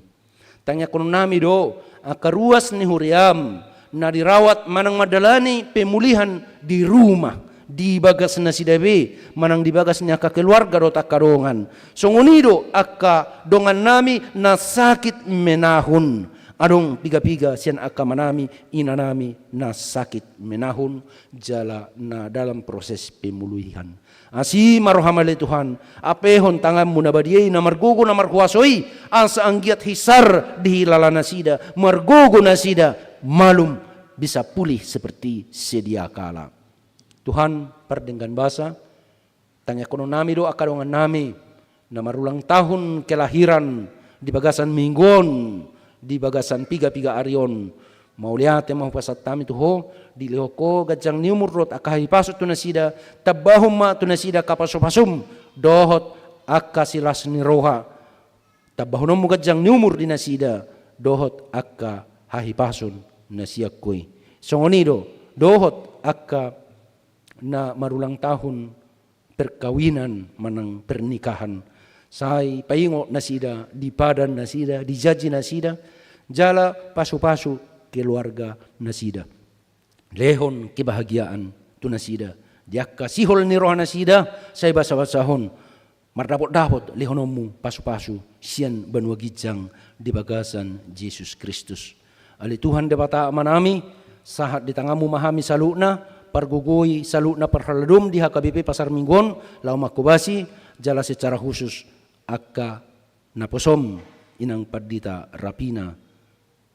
Tangiangkononnami do, angka ruas ni huriam, na dirawat manang mandalani pemulihan di rumah, di bagas nasida be, manang di bagas ni angka keluarga dohot angka dongan. Songon i do angka dongannami na sakit menahun. Adong piga-piga sian angka amanami, inanami, na sakit menahun, jala na dalam proses pemulihan. Asi ma roham ale Tuhan, ampehon tanganmu na badia i, na margogo na marhuaso i, asa anggiat hisar dihilala nasida, margogo nasida, malum, bisa pulih seperti sedia kala. Tuhan pardenggan basa, tangiangkononnami do angka dongannami, na marulang tahun kelahiran di bagasan minggu on, di bagasan piga-piga ari on. Mauliate ma hupasahat hami tu Ho, dilehon Ho ganjang ni umur dohot angka hahipason tu nasida, tambahon ma tu nasida angka pasupasum, dohot angka silas ni roha. Tambahononmu ganjang ni umur di nasida, dohot angka hahipason na sian Ho i. Songon i do, dohot angka na marulang tahun perkawinan manang pernikahan. Sai paingot nasida, dipadan nasida, dijaji nasida, jala pasu-pasu keluarga nasida. Lehon kebahagiaan tu nasida. Di angka sihol ni roha nasida, sai basa-basahon. Mardapot-dapot lehononmu pasu-pasu sian banua ginjang di bagasan Jesus Kristus. Ale Tuhan Debata Amanami, sahat di tanganmu ma hami saluhutna, pargogoi saluhutna parhaladoM di H K B P Pasar Minggu on, laho manghobasi, jala secara khusus angka naposoM, Inang Pandita Rapina,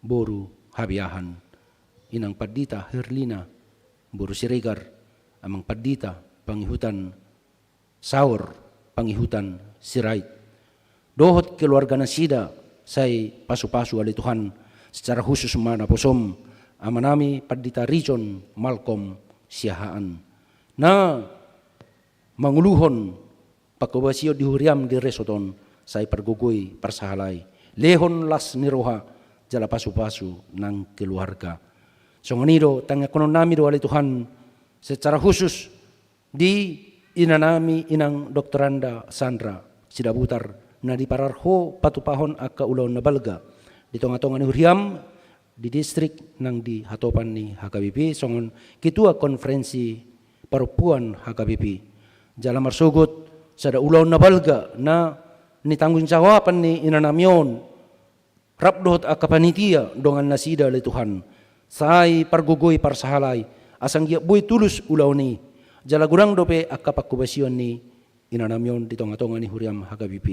boru Habeahan, Inang Pandita Herlina, boru Siregar, Amang Pandita Pangihutan Saor, Pangihutan Sirait, dohot keluarga nasida, sai pasu-pasu ale Tuhan, secara khusus ma naposoM, Amanami Pandita Richard Malcolm Siahaan, na manguluhon panghobasion di huriaM di resort on, sai pargogoi parsahalai, lehon las ni roha, jala pasu-pasu nang keluarga. Songon i do, tangiangkononnami do ale Tuhan, secara khusus di inanami Inang Doktoranda Sandra Sidabutar, na diparar Ho patupahon angka ulaon na balga di tonga-tonga ni huriaM, di distrik nang di hatopan ni H K B P, songon ketua konferensi parompuan H K B P. Jala marsogot sada ulaon na balga na nitanggung jawaban ni inanami on, rap dohot angka panitia, dongan nasida ale Tuhan. Sai pargogoi parsahalai, asa anggiat boi tulus ulaon i. Jala godang dope angka panghobasion ni inanami on di tonga-tonga ni huriaM H K B P,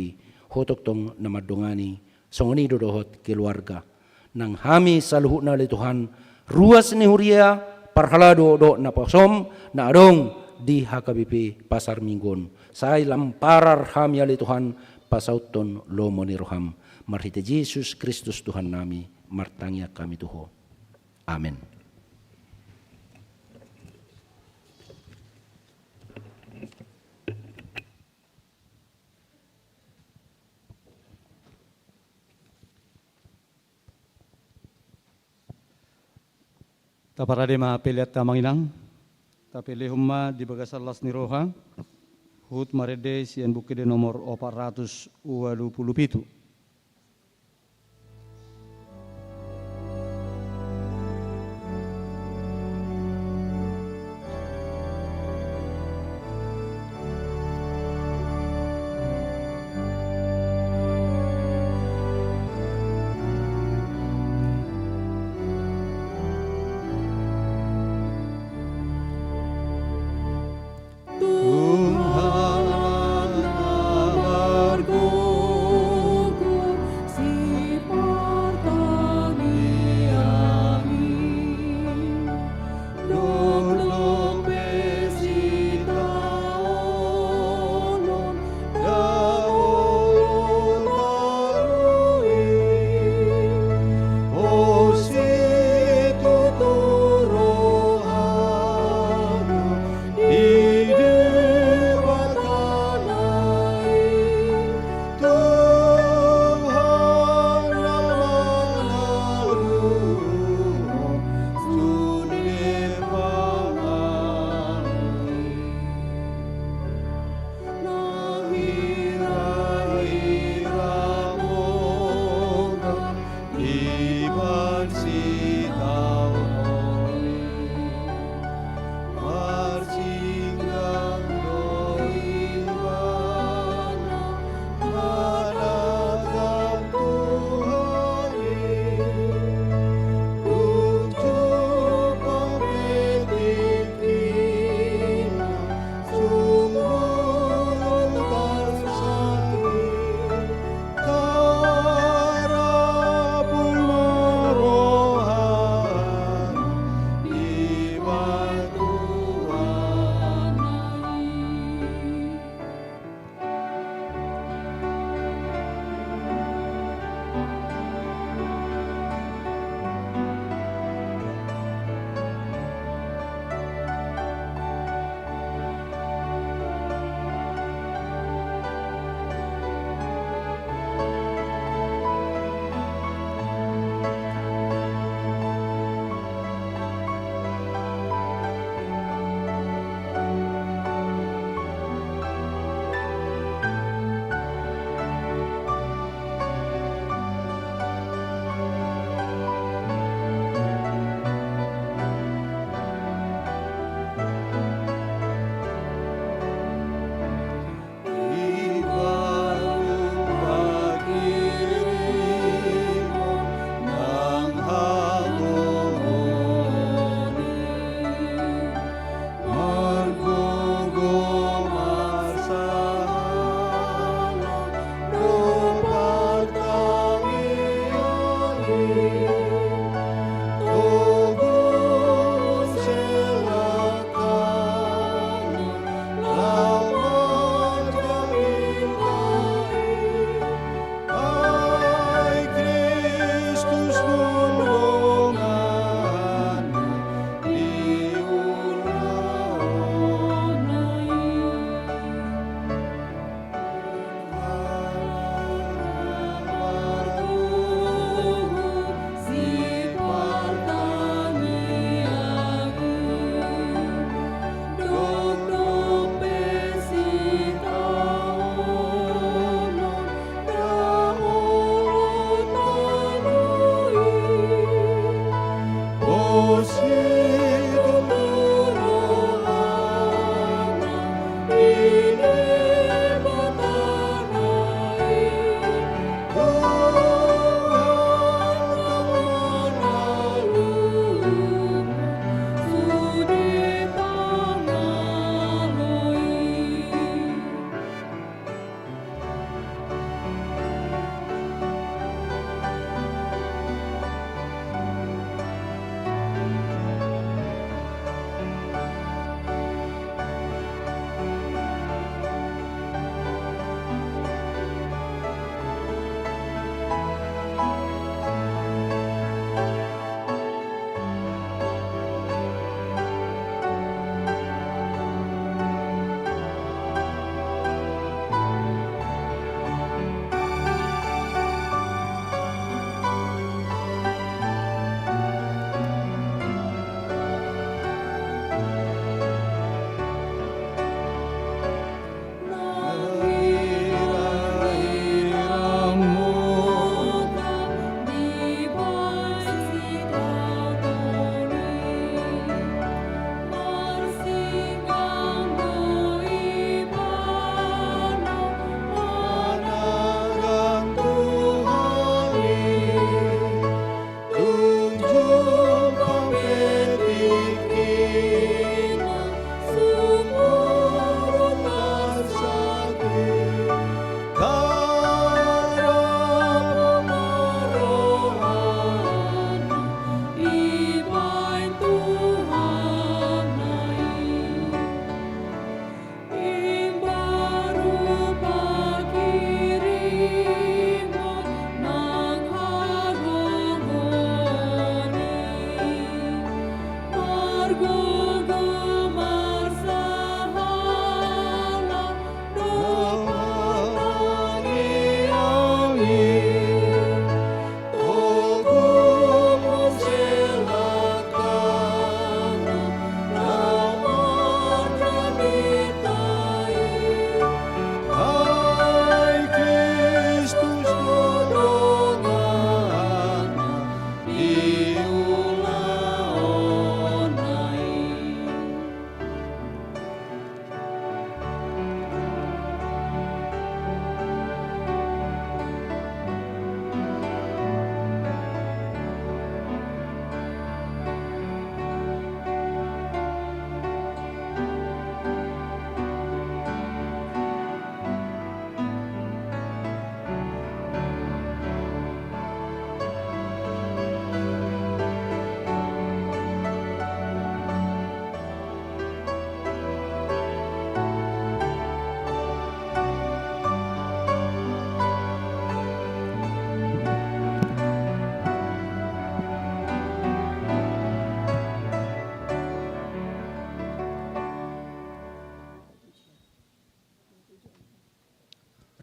Ho tongtong na mandongani, songon i do dohot keluarga. Nang hami saluhutna ale Tuhan, ruas ni huria, parhalado dohot naposoM, na adong di H K B P Pasar Minggu on. Sai lam parar hami ale Tuhan, pasauthon lomo ni rohaM. Marhite Jesus Kristus Tuhannami, martangiang hami tu Ho. Amen. Taparade ma pelean ta, Amang Inang. Tapelehon ma di bagasan las ni roha. Huhut marende sian Buku Ende nomor opat ratus ualu pulu pitu.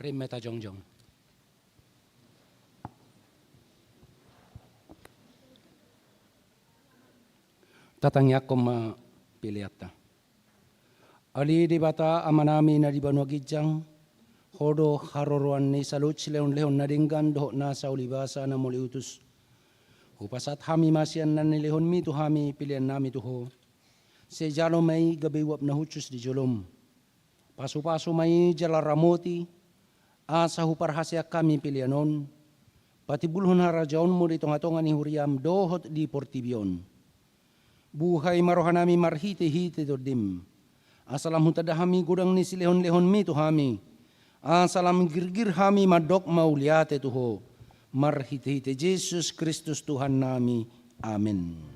Rap ma hita jongjong. Tatangiangkon ma peleanta. Ale Debata Amanami na di banua ginjang, Ho do haroroan ni saluhut silehonlehon na denggan dohot nasa ulibasa na mauliutus. Hupasahat hami ma sian na nilehonMi tu hami peleannami tu Ho. Sai jalo ma i gabe uap na hushus di jolom. Pasupasu ma i jala ramoti, asa huparhaseang hami pelean on, patimbulhon harajaonMu di tongatonga ni huriaM dohot di portibi on. Buhai ma rohanami marhitehite TondiM, asa lam hutanda hami godang ni silehonlehonMi tu hami, asa lam girgir hami mandok mauliate tu Ho, marhitehite Jesus Kristus Tuhannami. Amen.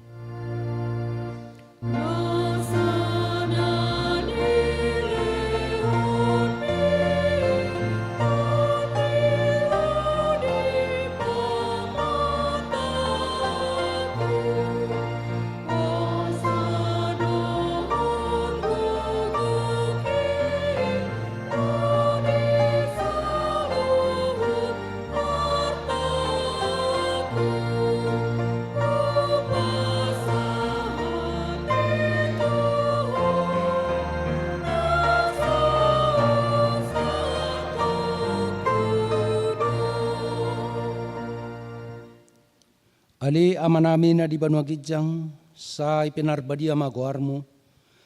Ale Amanami na di banua ginjang, sai pinarbadia ma goarMu,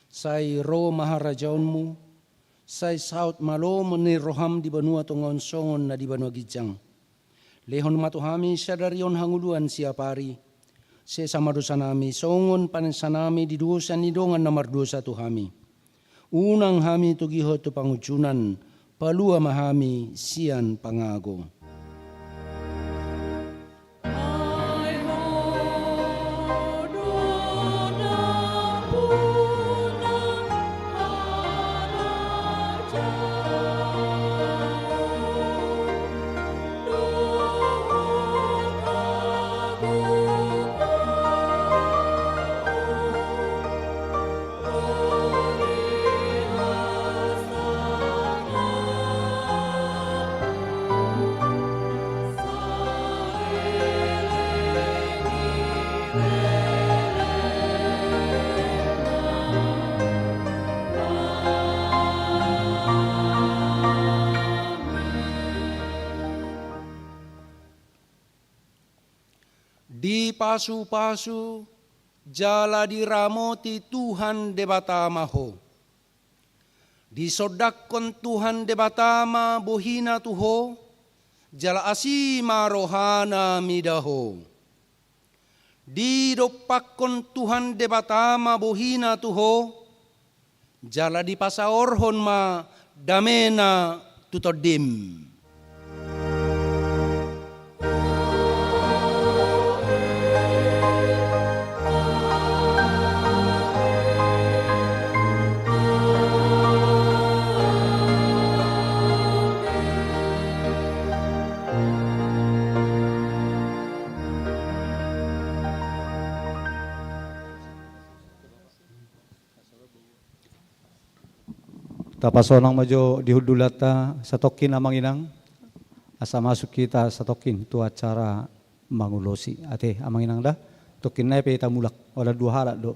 sai ro ma harajaonMu, sai saut ma lomo ni rohaM di banua tonga on songon na di banua ginjang. Lehon ma tu hami sadari on hangoluan siapari. Sesa ma dosanami songon panesanami di dosa ni dongan na mardosa tu hami. Unang hami togihon tu pangunjunan, palua ma hami sian pangago. Dipasupasu jala diramoti Tuhan Debata ma ho. Disondangkon Tuhan Debata ma bohina tu ho, jala asi ma rohana mida ho. Didompakkon Tuhan Debata ma bohina tu ho, jala dipasaorhon ma damena tu tondim. Tapasonang ma jo di hundulanta satongkin, Amang Inang, asa masuk hita satongkin tu acara mangulosi. Ate, Amang Inang da, tongkin nai pe hita mulak, holan dua halak do.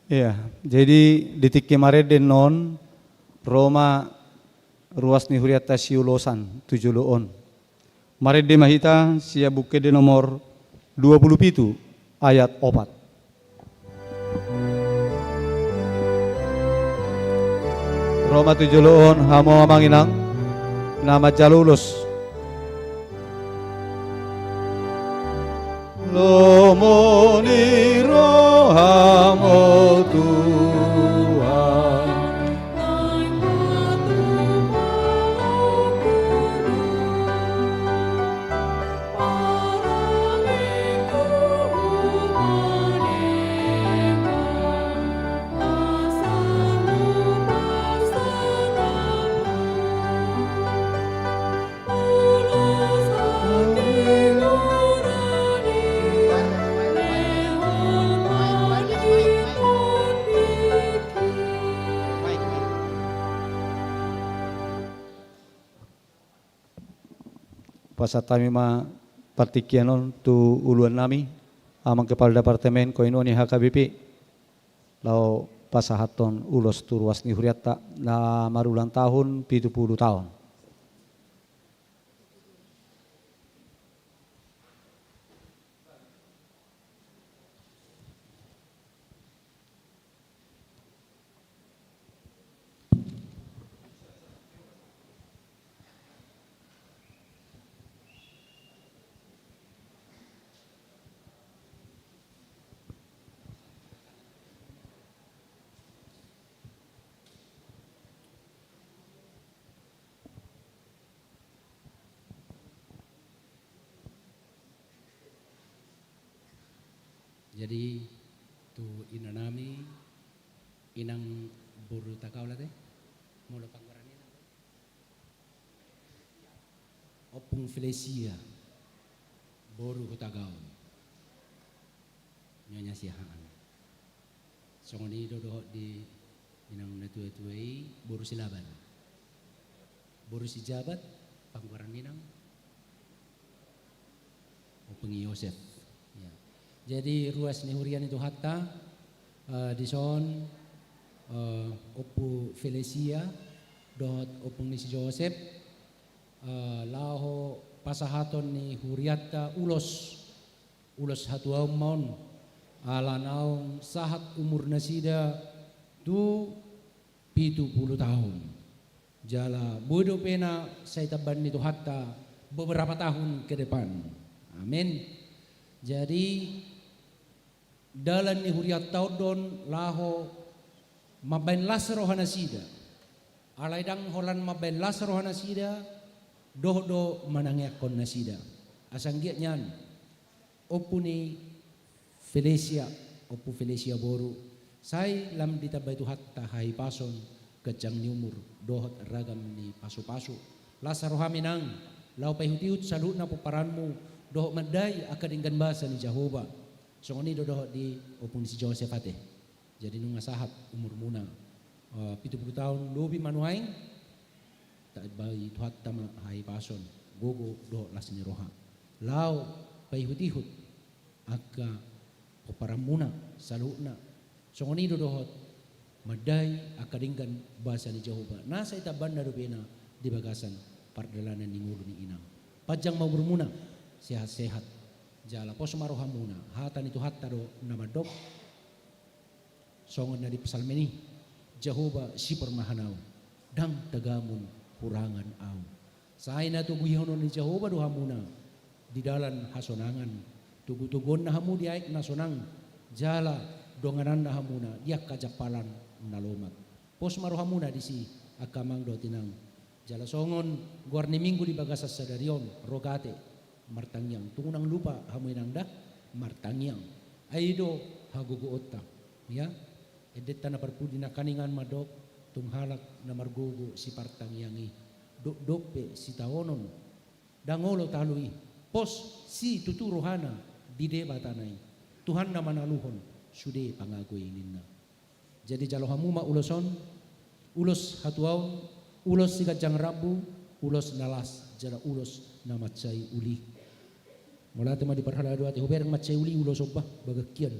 Iya, jadi di tingki marende on, ro ma ruas ni hurianta siulosan tu jolo on. Marende ma hita sian Buku Ende nomor dua pulu pitu ayat opat. Ro ma tu jolo on hamu, Amang Inang, na manjalo ulos. Lomo ni rohaM, Tuhan. Pasahat hami ma partingkian on tu uluan nami, Amang Kepala Departemen Koinua ni H K B P, laho pasahathon ulos tu ruas ni hurianta na marulang tahun pitu pulu taon. Jadi, tu ina nami, inang boru Tagaol ate, molo panggoaran inang, Ompung Felesia, boru Hutagaol. Nyonya Siahaan. Songon i do dohot di inang na tua-tua i, boru Silaban. Boru Sijabat, panggoaran inang Ompung Yosep. Ya. Jadi ruas ni huria ni Tuhanta, eh, dison, eh, Ompu Felesia dohot ompung ni si Josep, eh, laho pasahaton ni hurianta ulos, ulos hatuaon ma on, ala naung sahat umur nasida tu pitu pulu taon. Jala boi dope na sai tambaon ni Tuhanta beberapa tahun ke depan. Amin. Jadi, dalan ni hurianta on do on laho mambaen las roha nasida. Alai ndang holan mambaen las roha nasida, dohot do manangiangkon nasida. Asa anggiat nian, Ompu ni Felesia, Ompu Felesia boru, sai lam ditambai Tuhanta hahipason, ganjang ni umur, dohot ragam ni pasupasu. Las roham inang, laho paihut-ihut saluhutna pomparanmu, dohot mandai angka denggan basa ni Jahowa. Songon i do dohot di ompung ni si Josep ate. Jadi nunga sahat umurmuna, eh, pitu pulu taon lobi ma nuaeng, tambai Tuhanta ma hahipason, gogo dohot las ni roha. Laho paihut-ihut angka pomparanmuna saluhutna. Songon i do dohot mandai angka denggan basa ni Jahowa. Na sai tambaonna dope na di bagasan pardalanan ni ngolu ni inang. Panjang ma umurmuna, sehat-sehat. Jala pos ma rohamuna, hata ni Tuhanta do na mandok. Songon na di Psalmen i, Jahowa sipor ma hanau, ndang tagamon hurangan au. Sai na togu ihonon ni Jahowa do hamuna di dalan hasonangan, togu-toguonna hamu di aek na sonang, jala dongananna hamuna di angka jampalan na lomak. Pos ma rohamuna disi, angka amang dohot inang. Jala songon goar ni minggu di bagasan sadari on, Rogate, martangiang. Tung unang lupa hamu inang da, martangiang. Ai i do hagogoonta. Ya, endenta na parpudi nangkaningan mandok, tung halak na margogo sipartangiang i, dokdok pe sitaonon, ndang olo talu i, pos situtu rohana di Debatana i. Tuhan na manaluhon sude pangago i ninna. Jadi jalo hamu ma ulos on, ulos hatuaon, ulos siganjang rambu, ulos na las, jala ulos na mansai uli. Mauliate ma di parhalado ate, hubereng mansai uli ulos on bah, bagakkian.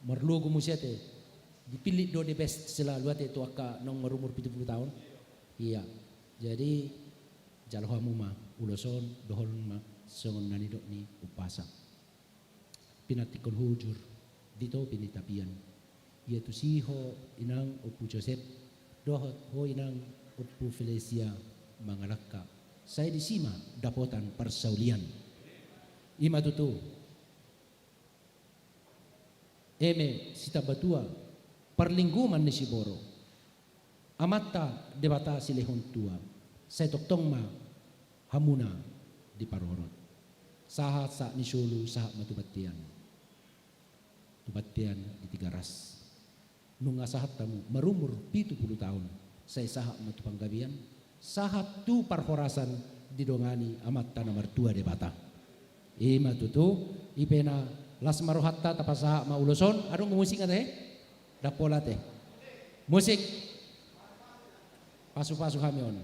Marlogo muse ate, dipillit do the best selalu ate tu angka naung marumur pitu pulu taon. Iya. Jadi jalo hamu ma ulos on, dohonon ma songon na nidok ni umpasa. Pinantikkon hujur di topi ni tapian. Ia tusi ho inang Ompu Josep, dohot ho inang Ompu Felesia mangalangka. Sai disi ma dapotan parsaulian. I ma tutu. Eme sitambatua, parlinggoman ni siborok. Amanta Debata silehon tua, sai tongtong ma hamuna diparorot. Sahat, sahat ni solu, sahat ma tu bontean. Tu bontean di Tigaras. Nunga sahat hamu, marumur pitu pulu taon, sai sahat ma tu panggabean, sahat tu parhorasan didongani Amanta na martua Debata. I ma tutu, i pe na las ma rohanta, tapasahat ma ulos on, adong musik ate? Ndang pola ate. Musik. Pasu-pasu hami on.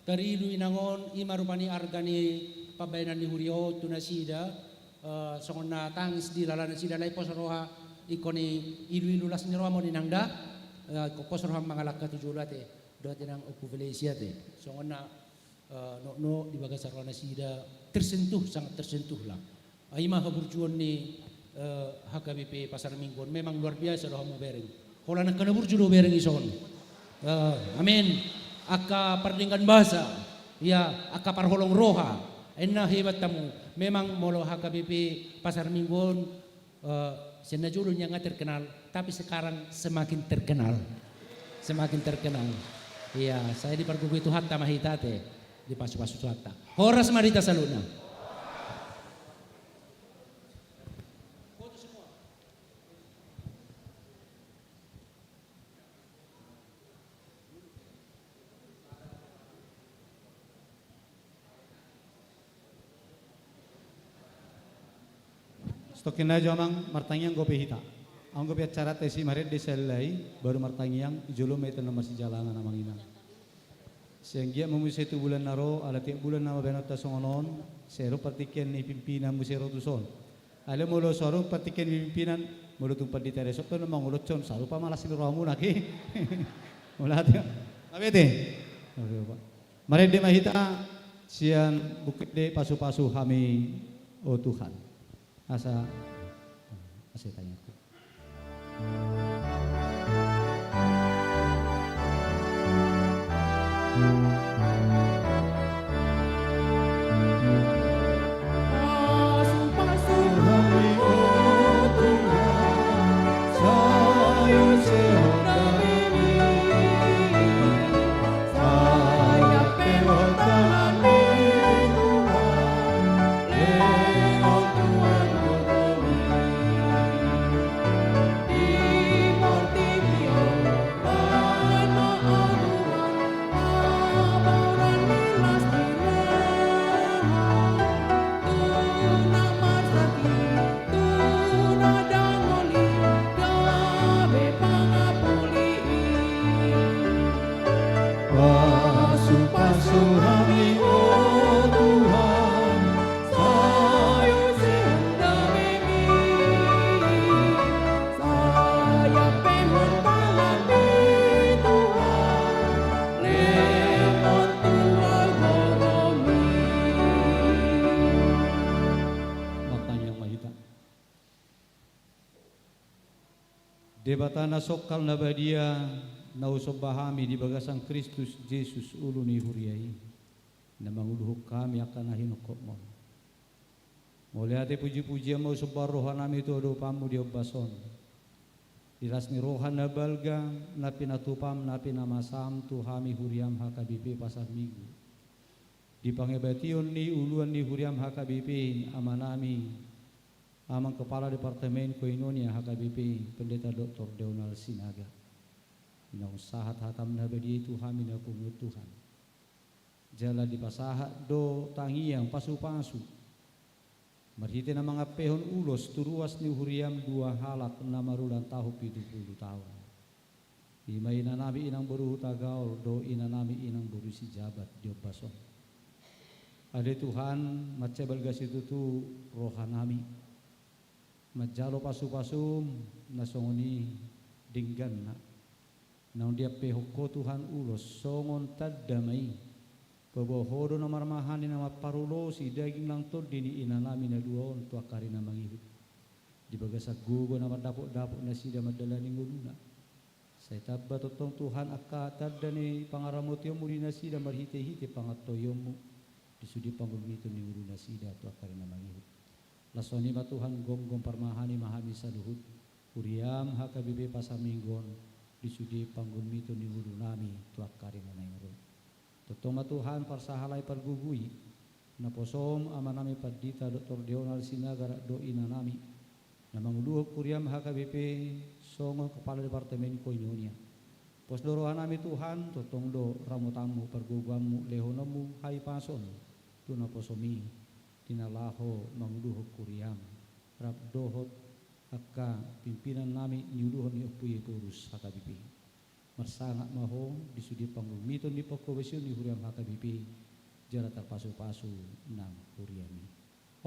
Tarilu inang on, i ma rupani arga ni pambahenan ni huria on tu nasida, eh, songon na tangis di lala nasida, alai pos roha, ingkon ilu-ilu las ni roha ma on inang da, eh, ingkon pos roha mangalangka tu jolo ate, dohot inang Ompu Felesia ate. Songon na, eh, noknok di bagasan roha nasida, tersentuh, sangat tersentuh lah. Ai ma haburjuon ni, eh, H K B P Pasar Minggu on, memang luar biasa do hamu bereng. Holan angka na burju do bereng i son. Eh, amin. Angka pardenggan basa, ia angka parholong roha. Ai na hebat hamu. Memang molo H K B P Pasar Minggu on, eh, sian na jolo nian nga terkenal, tapi sekarang semakin terkenal. Semakin terkenal. Ia, sai dipargogoi Tuhanta ma hita ate, dipasu-pasu Tuhanta. Horas ma di hita saluhutna. Stokkin aja amang, martangiang dope hita. Anggo pe acaranta disi marende sahali, baru martangiang, jolo ma hita na marsijalangan amang inang. Sai anggiat ma muse tu bulan na ro, ala tiap bulan nama bahenonta songon on, sai ro partingkian ni pimpinan muse ro tuson. Alai molo so adong partingkian ni pimpinan, molo tung pandita resort pe na mangoloshon, sarupa ma las ni rohamuna ke. Molo ate. Abete. Marende ma hita, sian bukit de pasu-pasu hami, o Tuhan. Asa, asa tangiangku. Pasu-pasu hami, o Tuhan, sai use hami. Sai pe hami, Tuhan, lemot tu gogomi. Martangiang ma hita. Debata na songkal na badia, na husomba hami di bagasan Kristus Jesus ulu ni huria i, na manguluhon hami angka na hinongkopmon. Mauliate puji-pujian ma husomba roha nami tu adopanmu di ombas on. Di las ni roha na balga, na pinatupam, na pinamasam tu hami huriam H K B P Pasar Minggu. Di pangebation ni uluan ni huriam H K B P, ama nami, amang kepala departemen koinonia H K B P, Pendeta Doktor Deonal Sinaga. Naung sahat hatam na badia i tu hami na pungu Tuhan. Jala dipasahat do tangiang pasu-pasu. Marhite na mangampehon ulos tu ruas ni huriam dua halak na marulang tahun pitu pulu taon. I ma ina nami inang boru Hutagaol dohot ina nami inang boru Sijabat di ombas on. Ale Tuhan, mansai balga situtu roha nami. Manjalo pasu-pasum na songon i dengganna. Naung diampehon Ho Tuhan ulos songon tanda ma i. Paboa Ho do na marmahani na mamparolosi daging nang tondi ni ina nami na dua on tu angka ari na mangihut. Di bagasan gogo na mandapot-dapot nasida mandalani ngoluna. Sai tamba tongtong Tuhan angka tanda ni pangaramotionmu di nasida marhite-hite pangantoionmu. Di sude panggulmiton ni ngolu nasida tu angka ari na mangihut. Laos songon i ma Tuhan, gomgom parmahani ma hami saluhut, huriam H K B P Pasar Minggu on, di sude panggulmiton ni ngolu nami tu angka ari na naeng ro. Tongtong ma Tuhan parsahalai pargogoi, naposom ama nami Pandita Doktor Deonal Sinaga dohot ina nami, na manguluhon huriam H K B P songon kepala departemen koinonia. Pos do roha nami Tuhan, tongtong do ramotanmu, pargogoanmu, lehononmu hahipason tu naposom i, di na laho manguluhon huriam, rap dohot angka pimpinan nami niuluhon ni Ompu Ephorus H K B P. Marsangap ma ho di sude pangumiton ni panghobasion ni huriam H K B P, jala tarpasupasu nang huriami.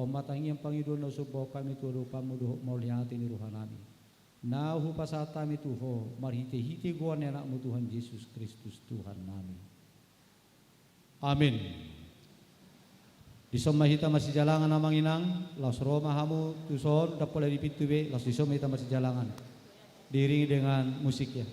On ma tangiang pangidoan na husomba hami tu adopanmu dohot mauliate ni rohanami, na hupasahat hami tu ho marhitehite goar ni anakmu Tuhan Jesus Kristus Tuhannami. Amin. Dison ma hita marsijalangan amang inang, laos ro ma hamu tuson, ndang pola di pintu be, laos dison ma hita marsijalangan. Diiringi dengan musik ya.